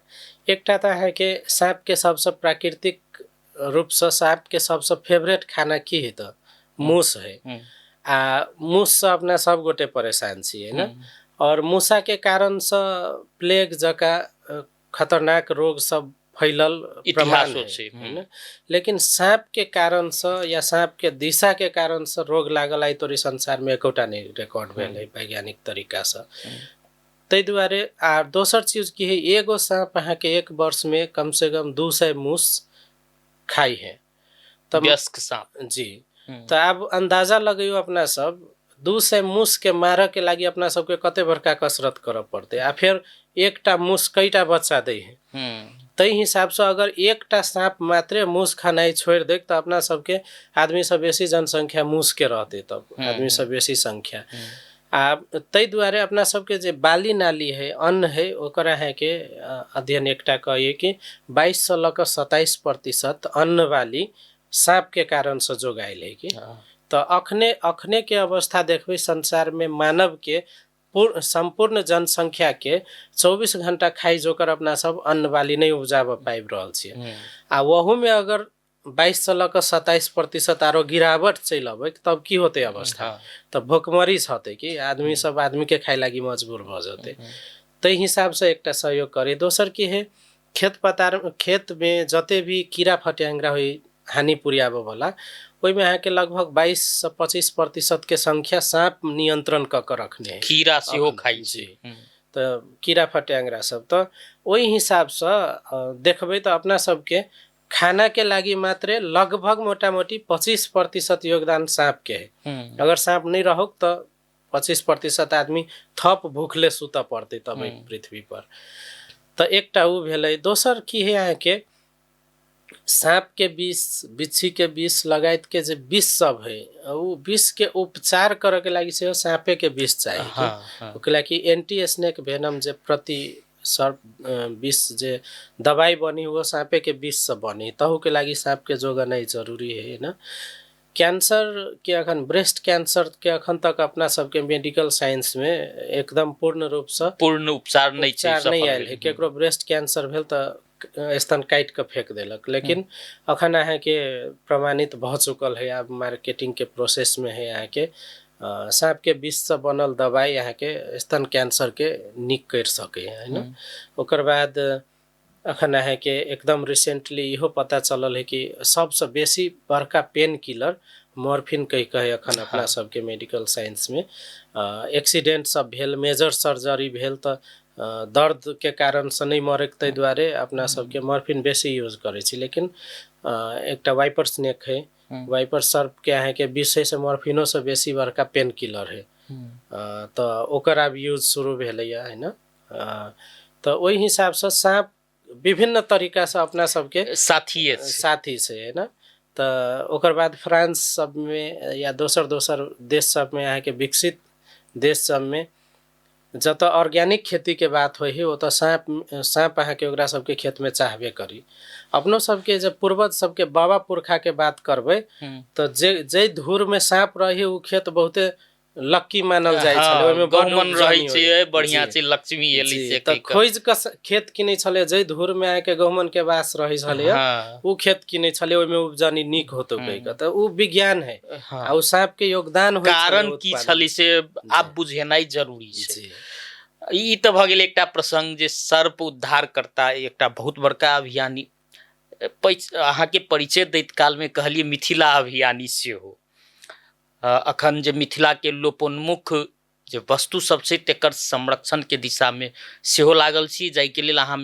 एकटा तऽ अहाँके साँपके सबसँ प्राकृतिक रूपसँ साँपके सबसँ फेवरेट खाना की है? तऽ मूस है। आ मूससँ अपना सब गोटे परेशान छियै ने। आओर मूसाके कारणसँ प्लेग जकाँ खतरनाक रोग सब फैलल प्रमाण इतिहासो है, छै। होइन? लेकिन साँपके कारणसँ या साँपके दिशाके कारणसँ रोग लागल आइ तोरी संसारमे एकोटा नहि रिकॉर्ड भेल है वैज्ञानिक तरीकासँ। ताहि दुआरे आ दोसर चीज की है, एगो साँप अहाँके एक वर्षमे कमसँ कम 200 मूस खाइ है। तब वयस्क साँप। जी। तऽ आब अन्दाजा लगैयौ अपना सब 200 मूसके मारऽके लागि अपना सबके कते बड़का कसरत करऽ पड़तै, आ फेर एकटा मूस कईटा बच्चा दै है। ताहि हिसाबसँ अगर एकटा साँप मात्रे मूस खेनाइ छोड़ि दै तऽ अपना सबके आदमीसँ बेसी जनसंख्या मूसके रहतै, तब आदमीसँ बेसी संख्या। आ ताहि दुआरे अपना सबके जे बाली नाली है, अन्न है, ओकर अहाँके अध्ययन एकटा कहैए कि 22 से लऽ कऽ 27% अन्न बाली साँपके कारणसँ जोगायल है कि। तऽ अखने अखने के अवस्था देखबै संसारमे मानवके सम्पूर्ण जनसंख्याके 24 घंटा खाइ जोकर अपना सब अन्न बाली नहि उपजाबऽ पाबि रहल छियै। आ ओहूमे अगर 22 से लऽ कऽ 27% आरो गिरावट चलि अबै तब की होतै अवस्था? तऽ भुखमरी छतै कि आदमी सब आदमीके खाइ लागि मजबूर भऽ जेतै। ताहि हिसाबसँ एकटा सहयोग करी। दोसर की है, खेत पतार खेतमे जते भी कीड़ा फट्यांग्रा होइ हानि पुर्याबऽवला, ओहिमे अहाँके लगभग 22 से 25% के संख्या साँप नियंत्रण कऽ कऽ रखने है। कीड़ा सेहो खाइ छै। तऽ कीड़ा फट्यांग्रा सब तऽ ओहि हिसाबसँ देखबै तऽ अपना सबके खानाके लागि मात्रे लगभग मोटामोटी 25% योगदान साँपके है। अगर साँप नहि रहौक तऽ 25% आदमी थप भूखले सुतऽ पड़तै तब एहि पृथ्वी पर। तऽ एकटा ओ भेलै। दोसर की है, अहाँके साँपके विष, बिच्छीके विष लगायतके जे विष सब है, ओ विषके उपचार करऽके लागि सेहो साँपेके विष चाही। ओके लागि एंटी स्नेक वेनम जे प्रति सर्प विष जे दवाई बनी वो साँपेके विषसँ बनी, तहूके लागि साँपके जोगनाइ जरूरी है होइन। कैंसरके अखन ब्रेस्ट कैंसरके अखन तक अपना सबके मेडिकल साइंसमे एकदम पूर्ण रूपसँ पूर्ण उपचार नहि छै, उपचार नहि आयल है। केकरो ब्रेस्ट कैंसर भेल तऽ स्तन काटि कऽ फेक देलक, लेकिन अखन अहाँके प्रमाणित भऽ चुकल है, आब मार्केटिंगके प्रोसेसमे है अहाँके साँपके विषसँ बनल दवाइ अहाँके स्तन कैंसरके नीक करि सकै है होइन। ओकर बाद अखन अहाँके एकदम रिसेंटली इहो पता चलल है कि सबसँ बेसी बड़का पेन किलर मॉर्फिन कहि कऽ अखन अपना सबके मेडिकल साइंसमे एक्सीडेंट सब भेल, मेजर सर्जरी भेल तऽ दर्दके कारणसँ नहि मरैके ताहि दुआरे अपना सबके मॉर्फिन बेसी यूज करै छी। लेकिन एकटा वाइपर स्नेक है, वाइपर सर्पके अहाँके विष है से मॉर्फिनोसँ बेसी बड़का पेन किलर है, तऽ ओकर आब यूज शुरू भेलैए होइन। तऽ ओहि हिसाबसँ साँप विभिन्न तरीकासँ अपना सबके साथिये छै, साथी छै होइन। तऽ ओकर बाद फ्रांस सबमे या दोसर दोसर देश सबमे अहाँके विकसित देश सबमे जतऽ ऑर्गेनिक खेतीके बात होइ है ओतऽ साँप साँप अहाँके ओकरा सबके खेतमे चाहबे करी। अपनो सबके जे पूर्वज सबके बाबा पुरखाके बात करबै तऽ जे जाहि धूरमे साँप रही ओ खेत बहुते लक्की मानल जाइ छलै, ओहिमे गहुमन रहै छै, बढ़िया छै, लक्ष्मी एली से। तऽ खोजि कऽ खेत किनै छलै, जाहि धूरमे अहाँके गहुमनके वास रहै छलै ओ खेत किनै छलै, ओहिमे उपजनी नीक होतौ कहि कऽ। तऽ ओ विज्ञान है आ ओ साँपके योगदान होइ। कारण की छलै से आब बुझेनाइ जरूरी छै। ई तऽ भऽ गेल एकटा प्रसंग जे सर्प उद्धारकर्ता एकटा बहुत बड़का अभियानी। अहाँके परिचय दैत कालमे कहलियै मिथिला अभियानी सेहो। अखन जे मिथिलाके लोपोन्मुख जे वस्तु सब छै तकर संरक्षणके दिशामे सेहो लागल छी, जाहिके लेल अहाँ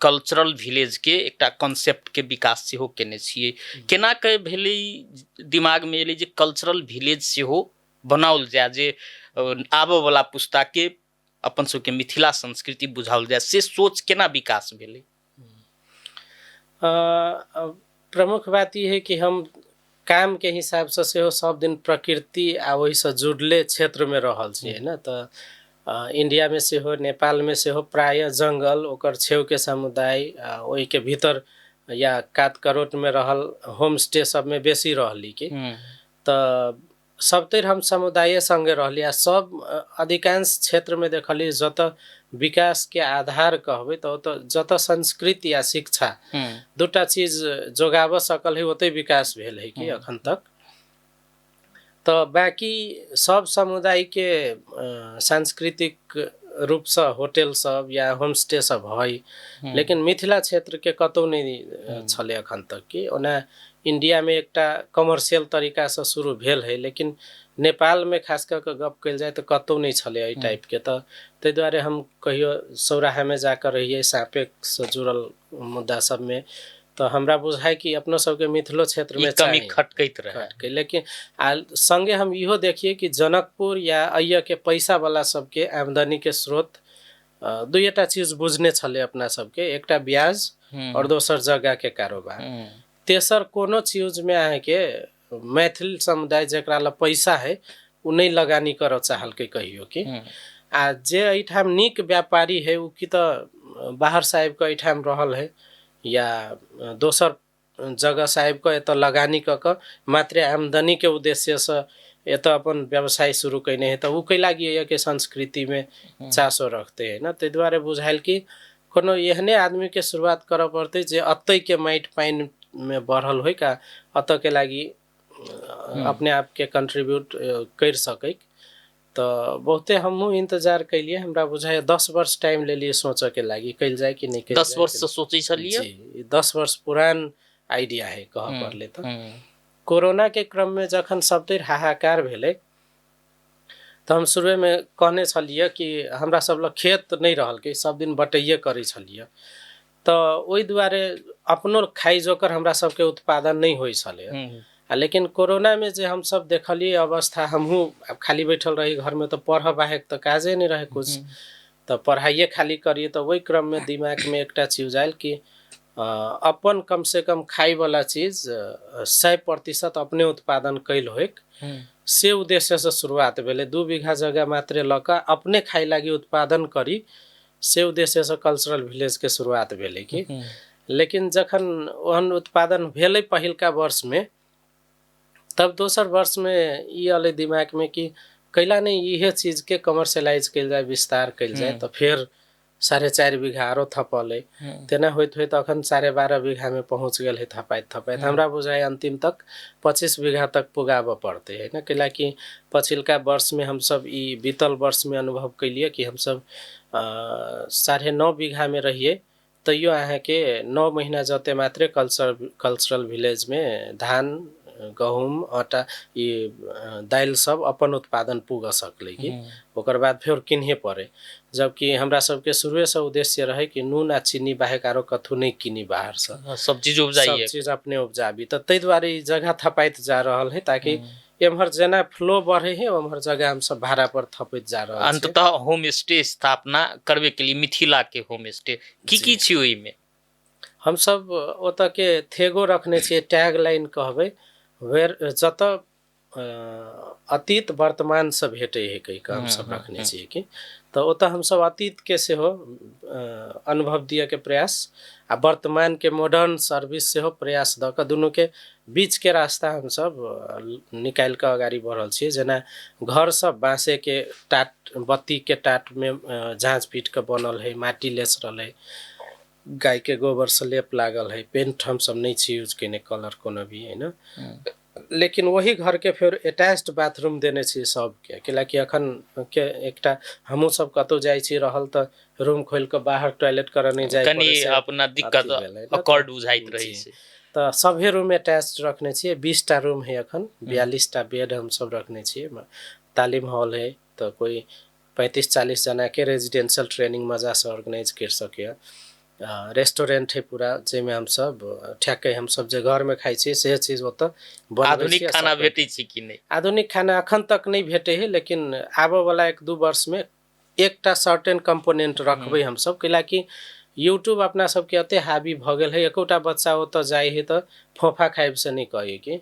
कल्चरल विलेजके एकटा कॉन्सेप्टके विकास सेहो केने छियै। केना के भेलै दिमागमे एलै जे कल्चरल विलेज सेहो बनाओल जाय, जे आबऽवला पुस्ताके अपन सबके मिथिला संस्कृति बुझाओल जाय, से सोच केना विकास भेलै? प्रमुख बात ई है कि हम कामके हिसाबसँ सेहो सब दिन प्रकृति आ ओहिसँ जुड़ले क्षेत्रमे रहल छी होइन। तऽ इन्डियामे सेहो नेपालमे सेहो प्रायः जङ्गल ओकर छेउके समुदाय आ ओहिके भीतर या कात करोटमे रहल होमस्टे सबमे बेसी रहली कि। तऽ सबतरि हम समुदाये सङ्गे रहली आ सब अधिकांश क्षेत्रमे देखली जतऽ विकासके आधार कहबै तऽ ओतऽ जतऽ संस्कृति आ शिक्षा दूटा चीज जोगाबऽ सकल है ओतै विकास भेल है कि अखन तक। तऽ बाँकी सब समुदायके सांस्कृतिक रूपसँ होटल सब या होमस्टे सब है, लेकिन मिथिला क्षेत्रके कतौ नहि छलै अखन तक कि। ओना इन्डियामे एकटा कमर्शियल तरीकासँ शुरू भेल है, लेकिन नेपालमे खास कऽ कऽ गप कयल जाय तऽ कतहु नहि छलै एहि टाइपके। तऽ ताहि दुआरे हम कहियो सौराहामे जाकऽ रहियै साँपेसँ जुड़ल मुद्दा सबमे, तऽ हमरा बुझाइ कि अपनो सबके मिथिलो क्षेत्रमे कमी खटकैत रहै। लेकिन आ सङ्गे हम इहो देखियै कि जनकपुर या अयके पैसावला सबके आमदनीके स्रोत दुइटा चीज बुझने छलै अपना सबके, एकटा ब्याज और दोसर जगहके कारोबार। तेसर कोनो चीजमे अहाँके मैथिल समुदाय जकरा लग पैसा है ओ नहि लगानी करऽ चाहलकै कहियो कि। आ जे एहिठाम नीक व्यापारी है ओ कि तऽ बाहर से आबिकऽ एहिठाम रहल है या दोसर जगह से आबिकऽ एतऽ लगानी कऽ कऽ मात्रे आमदनीके उद्देश्यसँ एतऽ अपन व्यवसाय शुरू कयने है, तऽ ओ कै लागि के संस्कृतिमे चासो रखते है न। ताहि दुआरे बुझायल कि कोनो एहने आदमीके शुरुआत करऽ पड़तै जे अतैके माटि पानिमे बढ़ल होइ का अतऽके लागि अपने आपके कंट्रीब्यूट करि सकै। तऽ बहुते हमहूँ इंतजार कैलियै, हमरा बुझाइए 10 वर्ष टाइम लेलियै सोचऽके लागि कयल जाय कि नहि कयल। 10 वर्षसँ सोचै छलियै? जी, 10 वर्ष पुरान आइडिया है कहऽ पड़लै। तऽ कोरोनाके क्रममे जखन सबतरि हाहाकार भेलै तऽ हम शुरुएमे कहने छलियै कि हमरा सब लग खेत नहि रहलकै, सब दिन बटैये करै छलियै, तऽ ओहि दुआरे अपनो खाइ जोकर हमरा सबके उत्पादन नहि होइ छलै। आ लेकिन कोरोनामे जे हमसब देखलियै अवस्था, हमहूँ आब खाली बैठल रही घरमे तऽ पढ़ऽ बाहेक तऽ काजे नहि रहै कुछ, तऽ पढ़ाइए खाली करियै। तऽ ओहि क्रममे दिमागमे एकटा चीज आयल कि अपन कमसँ कम खाइवला चीज 100% अपने उत्पादन कैल होइक, से उद्देश्यसँ शुरुआत भेलै। 2 बीघा जगह मात्रे लऽ कऽ अपने खाइ लागि उत्पादन करी, से उद्देश्यसँ कल्चरल विलेजके शुरुआत भेलै कि। लेकिन जखन ओहन उत्पादन भेलै पहिलका वर्षमे, तब दोसर वर्षमे ई अलै दिमागमे कि कैला नहि इहे चीजके कमर्शियलाइज कयल जाय, विस्तार कयल जाय। तऽ फेर 4.5 बीघा आरो थपलै, तेना होइत होइत अखन 12.5 बीघामे पहुँच गेल है थपाइत थपाइत। हमरा बुझाइ अन्तिम तक 25 बीघा तक पुगाबऽ पड़तै है न, कैलाकि पछिलका वर्षमे हमसब ई बीतल वर्षमे अनुभव कैलियै कि हमसब 9.5 बीघामे रहियै, तैयो अहाँके 9 महीना जते मात्रे कल्चरल विलेजमे धान गहुम आटा ई दालि सब अपन उत्पादन पुगऽ सकलै कि ओकर बाद फेर किनहे पड़े। जबकि हमरा सबके शुरुएसँ उद्देश्य रहै कि नून आ चीनी बाहेक आरो कथू नहि किनी बाहरसँ, सब चीज उपजाइए, सब चीज अपने उपजाबी। तऽ ताहि दुआरे ई जगह थपाइत जा रहल है ताकि एम्हर जेना फ्लो बढ़े है ओम्हर जगह हमसब भाड़ा पर थपैत जा रहल। अंततः होम स्टे स्थापना करबे के लिए मिथिला के होम स्टे की की छी ओहिमे? हमसब ओतऽ के थेगो रखने छियै, टैग लाइन कहबै, वेर जतऽ अतीत वर्तमानसँ भेटै है कहि कऽ हमसब रखने छियै कि। तऽ ओतऽ हमसब अतीतके सेहो अनुभव दियऽके प्रयास आ वर्तमानके मॉडर्न सर्विस सेहो प्रयास दऽ कऽ दुनूके बीचके रास्ता हमसब निकालि कऽ अगाडि बढ़ल छियै। जेना घर सब बाँसेके टाट बत्तीके टाटमे झाँझ पीट कऽ बनल है, माटि लेसरल है, गायके गोबरसँ लेप लागल है, पेंट हमसब नहि छी यूज केने कलर कोनो भी है न। लेकिन वही घरके फेर अटैच्ड बाथरूम देने छी सबके, कैलाकि अखन के एकटा हमहूँ सब कतहु जाइ छी रहल तऽ रूम खोलि कऽ बाहर टॉयलेट करऽ नहि जाय कनि अपना दिक्कत अकॉर्ड बुझाइत रहै छै। तऽ सभे रूम अटैच्ड रखने छियै। 20टा रूम है अखन, 42टा बेड हमसब रखने छियै। तालीम हॉल है तऽ कोइ 35-40 जनाके रेजिडेंशियल ट्रेनिंग मजासँ ऑर्गेनाइज करि सकैए। रेस्टोरेंट है पूरा, जाहिमे हमसब ठेकै हमसब जे घरमे खाइ छियै से चीज ओतऽ आधुनिक खाना भेटै छै कि नहि? आधुनिक खाना अखन तक नहि भेटै है, लेकिन आबऽ वाला 1-2 वर्षमे एकटा सर्टेन कंपोनेंट रखबै हमसब, कैलाकि यूट्यूब अपना सबके एते हावी भऽ गेल है, एकोटा बच्चा ओतऽ जाइ है तऽ फोफा खाइब से नहि कहै कि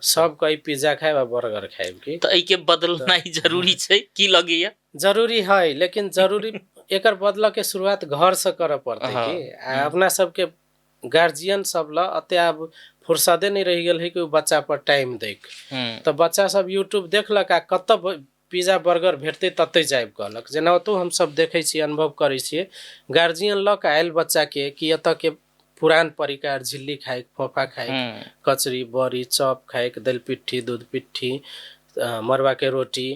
सब कही पिज्जा खाइब आ बर्गर खाइब कि। तऽ एहिके बदलनाइ जरूरी छै की लगैया? जरूरी है, लेकिन जरूरी एकर बदलऽ के शुरुआत घरसँ करऽ पड़तै कि। आ अपना सबके गार्जियन सब लऽ एते आब फुर्सते नहि रहि गेल है कि ओ बच्चा पर टाइम दैक। तऽ बच्चा सब यूट्यूब देखलक आ कतऽ पिज्जा बर्गर भेटतै ततहि जाबि कहलक। जेना ओतौ हमसब देखै छियै, अनुभव करै छियै, गार्जियन लऽ कऽ आयल बच्चाके कि एतऽ के पुरान परिकार झिल्ली खाइक, फोफा खाइक, कचरी बड़ी चॉप खाइक, दालि पिट्ठी दूध पिट्ठी, मड़ुआके रोटी,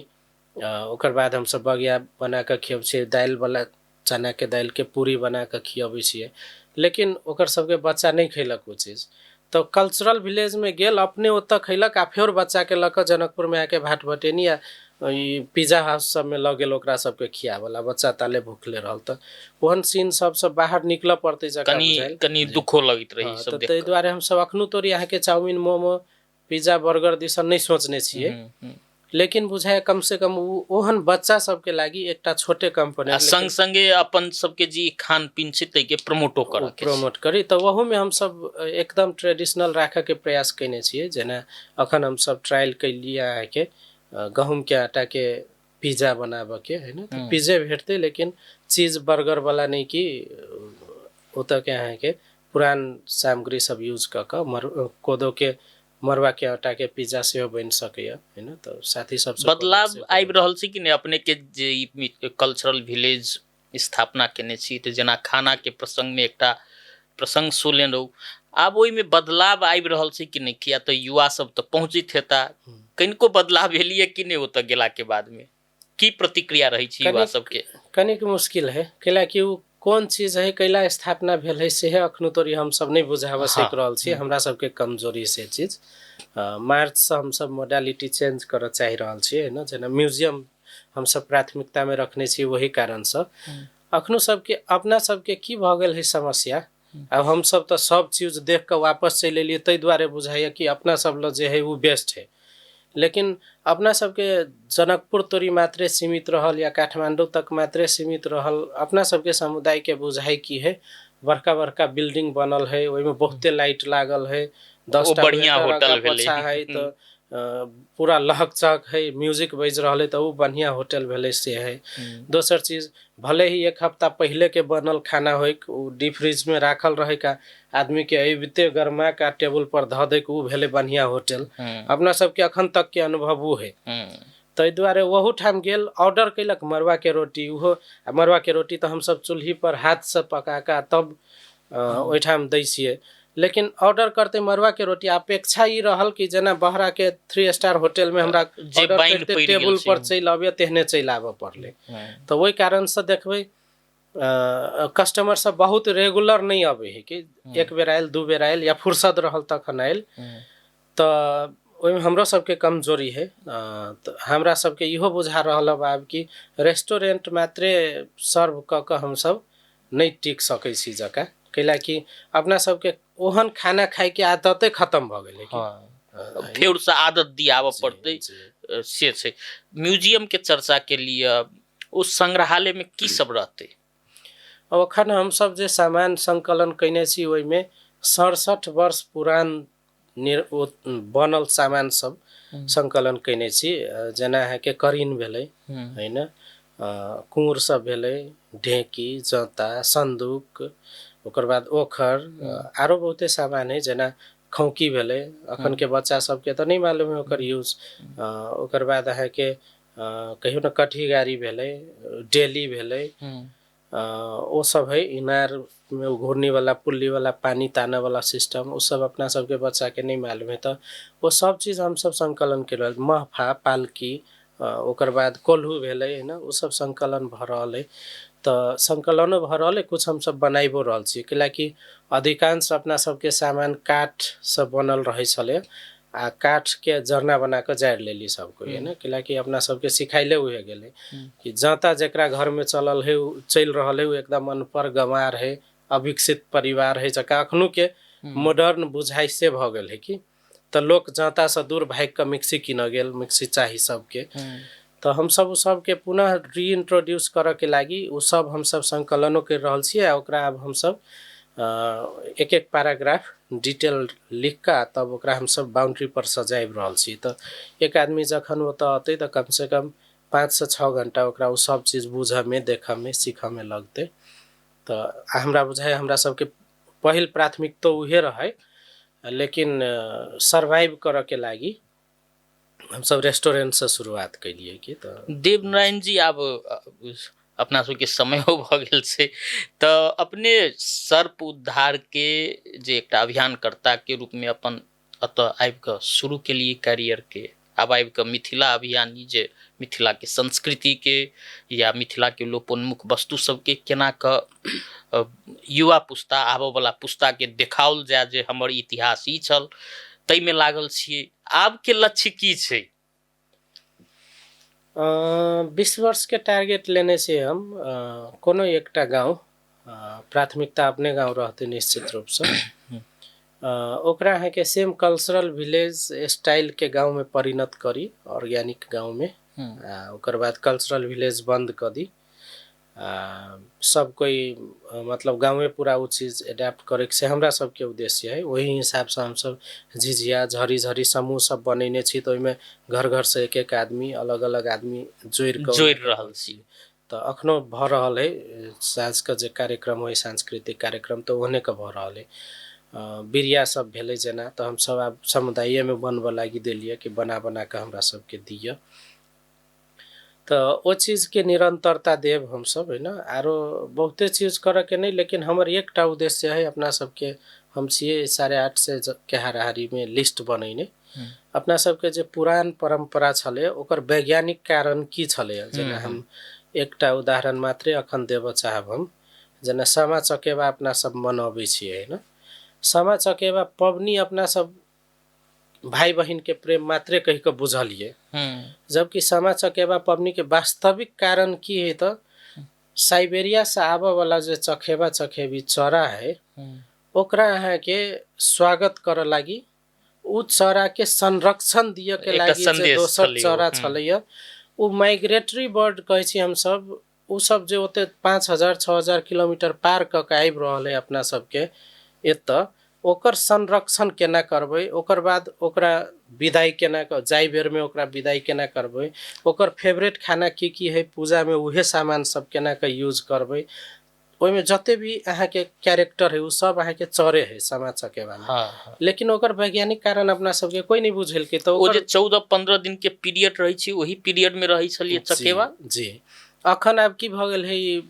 ओकर बाद हमसब बगिया बना कऽ खियबै छियै, दालिवला चनाके दालिके पूरी बना कऽ खियबै छियै। लेकिन ओकर सबके बच्चा नहि खयलक ओ चीज। तऽ कल्चरल विलेजमे गेल, अपने ओतऽ खैलक आ फेर बच्चाके लऽ कऽ जनकपुरमे आके भाट भटेनी आ ई पिज्जा हाउस सबमे लऽ गेल ओकरा सबके खियाबऽ ला, बच्चा ताले भुखले रहल। तऽ ओहन सीन सबसँ बाहर निकलऽ पड़तै जकाँ कनि बुझायल। कनि दुखो लगैत रही हँ, सब तऽ देख ताहि दुआरे हमसब अखनो तोरी अहाँके चाउमिन, मोमो, पिज्जा, बर्गर दिसन नहि सोचने छियै, लेकिन बुझाय कम से कम ओ ओहन बच्चा सबके लागि एकटा छोटे आ कंपोनेंट संग संगे अपन सबके जे खान पीन छै ताहिके प्रमोटो करऽ के छै। प्रमोट करी। तऽ ओहूमे हमसब एकदम ट्रेडिशनल राखऽके प्रयास कयने छियै। जेना अखन हमसब ट्रायल केलियै अहाँके गहूँमके आटाके पिज्जा बनाबऽके है ने, तऽ पिज्जे भेटतै लेकिन चीज बर्गर वाला नहि, कि ओतऽके अहाँके पुरान सामग्री सब यूज कऽ कऽ कोदोके मरुआके आटाके पिज्जा सेहो बनि सकैए है ने। तऽ साथी सबसँ बदलाव आबि रहल छै कि नहि अपने के जे ई कल्चरल विलेज स्थापना केने छी, तऽ जेना खानाके प्रसङ्गमे एकटा प्रसङ्ग सुनले रहू, आब ओहिमे बदलाव आबि रहल छै कि नहि? किया तऽ युवा सब तऽ पहुँचैत हेता, कनिको बदलाव भेलियै कि नहि ओतऽ गेलाके बादमे? की प्रतिक्रिया रहै छै युवा सबके? कनिक मुश्किल है, कैलाकि ओ कोन चीज है, कैला स्थापना भेल है, सेहे अखनो तोरी हमसब नहि बुझाबऽ सकि रहल छी। हमरा सबके कमजोरी से चीज। मार्चसँ हमसब मोडालिटी चेंज करऽ चाहि रहल छी है ने, जेना म्यूजियम हमसब प्राथमिकतामे रखने छी, ओही कारणसँ अखनो सबके अपना सबके की भऽ गेल है समस्या। आब हमसब तऽ सब चीज देख कऽ वापस चलि एलियै, ताहि दुआरे बुझाइए कि अपना सब लग जे है ओ बेस्ट है, लेकिन अपना सबके जनकपुर तोरी मात्रे सीमित रहल या काठमाडौँ तक मात्रे सीमित रहल। अपना सबके समुदायके बुझाइ की है, बड़का बड़का बिल्डिंग बनल है, ओहिमे बहुते लाइट लागल है, 10टा बढ़िया वेटर होटल आगाँ भेलै। पछा है, तऽ पूरा लहक चहक है, म्यूजिक बाजि रहल है, तऽ ओ बढ़िया होटल भेलै से है। दोसर चीज, भले ही एक हफ्ता पहिले के बनल खाना होय, ओ डीप फ्रिज में राखल रहे का आदमी के अबिते गरमा का टेबुल पर धऽ दै, ओ भेलै बढ़िया होटल। अपना सबके अखन तक के अनुभव ओ है। ताहि दुआरे ओहू ठाम गेल, ऑर्डर कयलक मड़ुआके रोटी, ओहो आ मड़ुआके रोटी तऽ हमसब चूल्ही पर हाथसँ पका कऽ तब ओहिठाम दै छियै, लेकिन ऑर्डर करते मड़ुआके रोटी, अपेक्षा ई रहल कि जेना बहराके 3 स्टार होटलमे हमरा जे ऑर्डर बाइन करिते पड़ि गेल टेबुल छै। पर चलि अबैए तेहने चलि आबऽ पड़लै। तऽ ओहि कारणसँ देखबै कस्टमर सब बहुत रेगुलर नहि अबै है, कि एक बेर आयल, दू बेर आयल, या फुर्सत रहल तखन आयल। तऽ ओहिमे हमरो सबके कमजोरी है। तऽ हमरा सबके इहो बुझा रहल अब आब कि रेस्टोरेंट मात्रे सर्व कऽ कऽ हमसब नहि टिक सकै छी जकाँ, कैलाकि अपना सबके ओहन खाना खाइके आदते खतम भऽ गेलै कि। फेरसँ आदत दियाबऽ पड़तै से छै। म्यूजियम के चर्चा के लिए, ओ संग्रहालय में की सब रहतै? अब अखन हमसब जे सामान सङ्कलन कयने छी ओहिमे 67 वर्ष पुरान बनल सामान सब सङ्कलन कयने छी। जेना अहाँके करीन भेलै होइन, कुँर सब भेलै, ढेकी, जाँता, सन्दूक, ओकर बाद ओखर, आरो बहुते सामान है, जेना खौकी भेलै, अखनके बच्चा सबके तऽ नहि मालूम है ओकर यूज। ओकर बाद अहाँके कहियौ ने कटही गाड़ी भेलै, डेली भेलै, ओ सब है। इनारमे घूर्णीवला पुल्लीवला पानी तानऽवला सिस्टम, ओ सब अपना सबके बच्चाके नहि मालूम है। तऽ ओ सब चीज हमसब सङ्कलन करि, महफा, पालकी, ओकर बाद कोल्हू भेलै होइन, ओ सब सङ्कलन भऽ रहल है। तऽ सङ्कलनो भऽ रहल है, कुछ हमसब बनाइबो रहल छी, कैलाकि अधिकांश अपना सबके सामान काठसँ बनल रहै छलै आ काठके जरना बना कऽ जारि लेली सब कोइ होइन, कैलाकि अपना सबके सिखाइले उहे गेलै कि जाँता जकरा घरमे चलल है, उ चलि रहल है, ओ एकदम अनपढ़ गंवार है, अविकसित परिवार है जकाँ अखनुके मॉडर्न बुझाइ से भऽ गेल है कि। तऽ लोक जाँतासँ दूर भागि कऽ मिक्सी कीनऽ गेल, मिक्सी चाही सबके। तऽ हमसब ओ सबके पुनः रीइंट्रोड्यूस करऽके लागि ओ सब हमसब सङ्कलनो करि रहल छियै आ ओकरा आब हमसब एक एक पैराग्राफ डिटेल लिख कऽ तब ओकरा हमसब बाउंड्री पर सजाबि रहल छी। तऽ एक आदमी जखन ओतऽ अतै तऽ कमसँ कम 5 से 6 घंटा ओकरा ओ सब चीज बुझऽमे, देखऽमे, सीखऽमे लगतै। तऽ हमरा बुझाइ हमरा सबके पहिल प्राथमिकता उहे रहै, लेकिन सर्वाइव करऽके लागि हमसब रेस्टोरेंटसँ शुरुआत केलियै कि तऽ। देवनारायण जी, आब अपना सबके समयो भऽ गेल छै, तऽ अपने सर्प उद्धारके जे एकटा अभियानकर्ताके रूपमे अपन एतऽ आबि कऽ शुरू केलियै कैरियरके, आब आबि कऽ मिथिला अभियानी जे मिथिलाके संस्कृतिके या मिथिलाके लोपोन्मुख वस्तु सबके केना कऽ युवा पुस्ता, आबयवला पुस्ताके देखाओल जाय जे हमर इतिहास ई छल, ताहिमे लागल छियै। आबके लक्ष्य की छै? 20 वर्षके टारगेट लेने छियै हम। कोनो एकटा गाँव, प्राथमिकता अपने गाँव रहतै निश्चित रूपसँ, ओकरा अहाँके सेम कल्चरल विलेज स्टाइलके गाँवमे परिणत करी, ऑर्गेनिक गाँवमे। आ ओकर बाद कल्चरल विलेज बन्द कऽ दी, आ सब कोइ मतलब गाँवे पूरा ओ चीज एडेप्ट करैके से हमरा सबके उद्देश्य है। ओही हिसाबसँ हमसब झिझिया झरी झरी समूह सब बनैने छी, तऽ ओहिमे घर घरसँ एक एक आदमी, अलग अलग आदमी जोड़ि कऽ जोड़ि रहल छी। तऽ अखनो भऽ रहल है। साँझके जे कार्यक्रम होइ, सांस्कृतिक कार्यक्रम, तऽ ओहने के भऽ रहल है। बिरिया सब भेलै जेना, तऽ हमसब आब समुदायमे बनबऽ लागि देलियै कि बना बना कऽ हमरा सबके दिअ, तऽ ओ चीजके निरन्तरता देब हमसब, होइन। आरो बहुते चीज करऽके नहि, लेकिन हमर एकटा उद्देश्य है। अपना सबके हम छियै 850 के हाराहारीमे लिस्ट बनैने। अपना सबके जे पुरान परम्परा छलै, ओकर वैज्ञानिक कारण की छलै। जेना हम एकटा उदाहरण मात्रे अखन देबऽ चाहब हम। जेना सामा चकेबा अपना सब मनबै छियै, होइन? सामा चकेबा पबनी अपना सब भाइ बहिनके प्रेम मात्रे कहि कऽ बुझलियै, जबकि सामा चकेबा पबनीके वास्तविक कारण की है? तऽ साइबेरिया से आबऽ वाला जे चखेबा चखेबी चरा है, ओकरा अहाँके स्वागत करऽ लागि, उ चराके संरक्षण दिअ के एकटा लागि जे सन्देश दोसर छलै ओ। चरा छलैया, उ माइग्रेटरी बर्ड कहै छी हमसब। उ सब जे ओते 5000 6000 किलोमीटर पार कऽ के आबि रहल है अपना सबके एतऽ, ओकर संरक्षण केना करबै, ओकर बाद ओकरा विदाई केना कऽ, जाय बेरमे ओकरा विदाई केना करबै, ओकर फेवरेट खाना की की है, पूजामे उहे सामान सब केना कऽ यूज करबै, ओहिमे जते भी अहाँके कैरेक्टर है, उ सब अहाँके चरे है सामा चकेबामे। हँ हँ लेकिन ओकर वैज्ञानिक कारण अपना सबके कोइ नहि बुझेलकै। तऽ ओ ओकर जे 14-15 दिन के पीरियड रहै छै, ओही पीरियड में रहै छलियै चकेवा। जी, अखन आब की भऽ गेल है, ई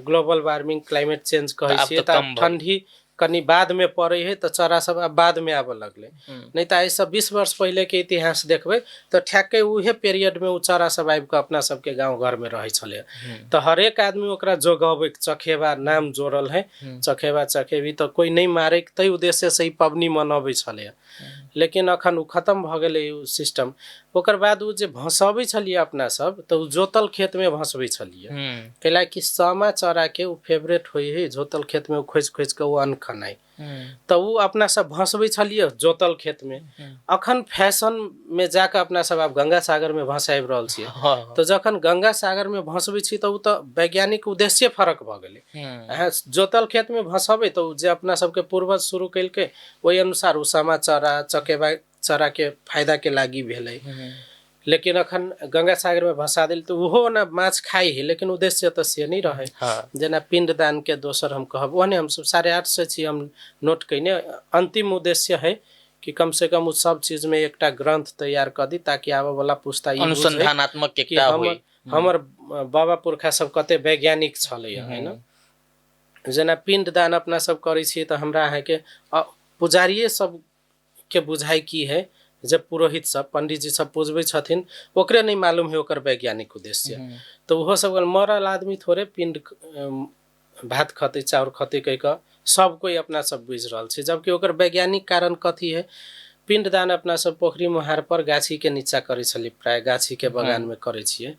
ग्लोबल वार्मिंग, क्लाइमेट चेंज कहै तऽ आब छियै, तऽ तऽ आब कम भऽ गेल। ठंडी कनि बादमे पड़ै है, तऽ चरा सब आब बादमे आबऽ लगलै। नहि तऽ आइसँ 20 वर्ष पहिलेके इतिहास देखबै तऽ ठ्याक्कै उहे पीरियडमे ओ चरा सब आबि कऽ अपना सबके गाँव घरमे रहै छलै। तऽ हरेक आदमी ओकरा जोगबै, चखेबा नाम जोड़ल है, चखेबा चखेबी, तऽ कोइ नहि मारै ताहि उद्देश्यसँ ई पबनी मनबै छलै। लेकिन अखन ओ खतम भऽ गेलै ओ सिस्टम। ओकर बाद ओ जे भसबै छलियै अपना सब, तऽ ओ जोतल खेतमे भसबै छलियै, कैला कि सामा चराके ओ फेवरेट होइ है जोतल खेतमे ओ खोजि खोजि कऽ ओ अन्न खेनाइ। तऽ ओ अपना सब भसबै छलियै जोतल खेतमे। अखन फैशनमे जाकऽ अपना सब आब गंगा सागरमे भसाबि रहल छियै। तऽ जखन गंगा सागरमे भसबै छी, तऽ ओ तऽ वैज्ञानिक उद्देश्य फरक भऽ गेलै। अहाँ जोतल खेतमे भसबै तऽ ओ जे अपना सबके पूर्वज शुरू केलकै, ओहि अनुसार ओ सामा चरा चकेबा चराके फायदाके लागि भेलै। लेकिन अखन गंगा सागरमे भसा देल, तऽ ओहो ओना माछ खाइ है, लेकिन उद्देश्य तऽ से नहि रहै। जेना पिंडदानके दोसर हम कहब, ओहने हमसब 850 छी हम नोट कयने। अंतिम उद्देश्य है कि कम से कम ओ सब चीजमे एकटा ग्रंथ तैयार कऽ दी, ताकि आबऽ वाला पुस्ता ई बुझै अनुसंधानात्मक कि एकटा हमर होइ। हमर बाबा पुरखा सब कते वैज्ञानिक छलै, होइन? जेना पिंडदान अपना सब करै छियै, तऽ हमरा अहाँके पुजारिये सबके बुझाइ की है, जे पुरोहित सब, पंडीजी सब पुजबै छथिन, ओकरे नहि मालूम है ओकर वैज्ञानिक उद्देश्य। तऽ ओहो सब मरल आदमी थोड़े पिंड भात खतै, चाउर खतै कहि कऽ सब कोइ अपना सब बुझि रहल छै, जबकि ओकर वैज्ञानिक कारण कथी है। पिंडदान अपना सब पोखरि मोहार पर गाछीके नीचा करै छलियै, प्राय गाछीके बगानमे करै छियै।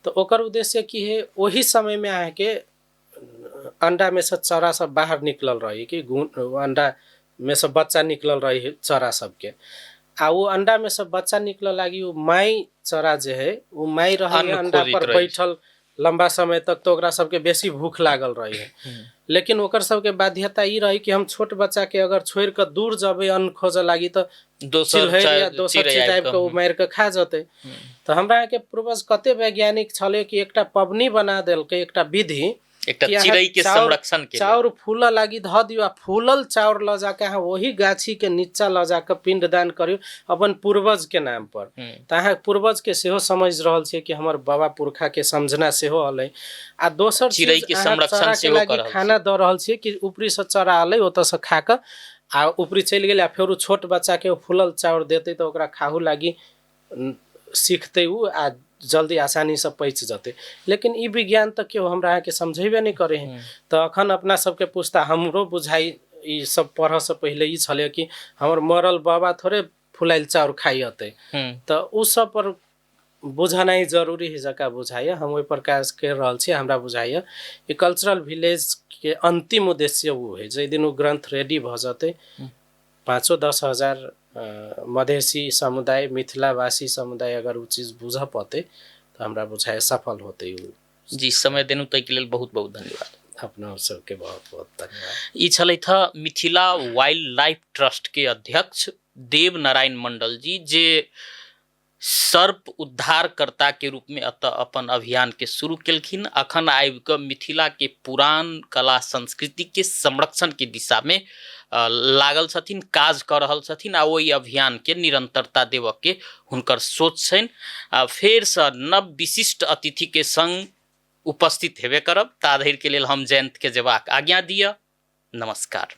तऽ ओकर उद्देश्य की है? ओही समयमे अहाँके अंडामे से चरा सब बाहर निकलल रही कि गुण अंडामे से बच्चा निकलल रही चरा सबके। आ ओ अंडामे से बच्चा निकलऽ लागी ओ माई चरा जे है, ओ माई रहै अन्न अंडा खोजैत पर रहै छै। बैठल लंबा समय तक, तऽ ओकरा सबके बेसी भूख लागल रही है। लेकिन ओकर सबके बाध्यता ई रही कि हम छोट बच्चा के अगर छोड़ि कऽ दूर जेबै अन्न खोजऽ लागी, तऽ दोसर चिल्हैर या दोसर चिड़ै चीज आबि आबि कऽ कऽ ओ मारि कऽ खा जेतै। तऽ हमरा अहाँके पूर्वज कते वैज्ञानिक छलै कि एकटा पबनी बना देलकै, एकटा विधि एकटा कि अहाँ चिड़ै के चाउर संरक्षण के लेल। चाउर फूलऽ लागी धऽ दियौ, आ फूलल चाउर लऽ जाकऽ अहाँ ओही गाछीके नीचा लऽ जाकऽ पिंडदान करियौ अपन पूर्वजके नाम पर। तऽ अहाँ पूर्वजके सेहो समझि रहल छियै कि हमर बाबा पुरखाके समझना सेहो अलै। आ दोसर चिड़ै चीज के अहाँ संरक्षण चराके सेहो कऽ लागि रहल छी। खाना दऽ रहल छियै कि ऊपरीसँ चरा अलै, ओतऽसँ खा कऽ आ ऊपरी चलि गेलै, आ फेर ओ छोट बच्चाके ओ फूलल चाउर देतै, तऽ ओकरा खाहू लागि सीखतै उ आ जल्दी आसानीसँ पचि जेतै। लेकिन ई विज्ञान तऽ केओ हमरा अहाँके समझेबे नहि करै है। तऽ अखन अपना सबके पुछता, हमरो बुझाइ ई सब पढ़ऽसँ पहिले ई छलै कि हमर मरल बाबा थोड़े फुलायल चाउर खाइ अतै। तऽ ओ सब पर बुझनाइ जरूरी है जकाँ बुझाइए। हम ओहिपर काज करि रहल छी। हमरा बुझाइए ई कल्चरल विलेजके अन्तिम उद्देश्य ओ है, जाहि दिन ओ ग्रन्थ रेडी भऽ जेतै, 5-10 हजार मधेसी समुदाय, मिथिलावासी समुदाय अगर ओ चीज बुझऽ पतै तऽ हमरा बुझाइए सफल होतै ओ। जी, समय देलहुँ ताहिके लेल बहुत बहुत धन्यवाद। अपना सबके बहुत बहुत धन्यवाद। ई छलथि हँ मिथिला वाइल्ड लाइफ ट्रस्ट के अध्यक्ष देव नारायण मंडल जी, जे सर्प उद्धारकर्ता के रूप में एतऽ अपन अभियान के शुरू केलखिन। अखन आबि कऽ मिथिला के पुरान कला संस्कृति के संरक्षण के दिशा में लागल छथिन, काज कऽ रहल छथिन आ ओहि अभियान के निरंतरता देबऽ के हुनकर सोच छनि। आ फेरसँ नव विशिष्ट अतिथि के संग उपस्थित हेबे करब, ता धरि के लेल हम जयंत के जेबाक आज्ञा दिअ। नमस्कार।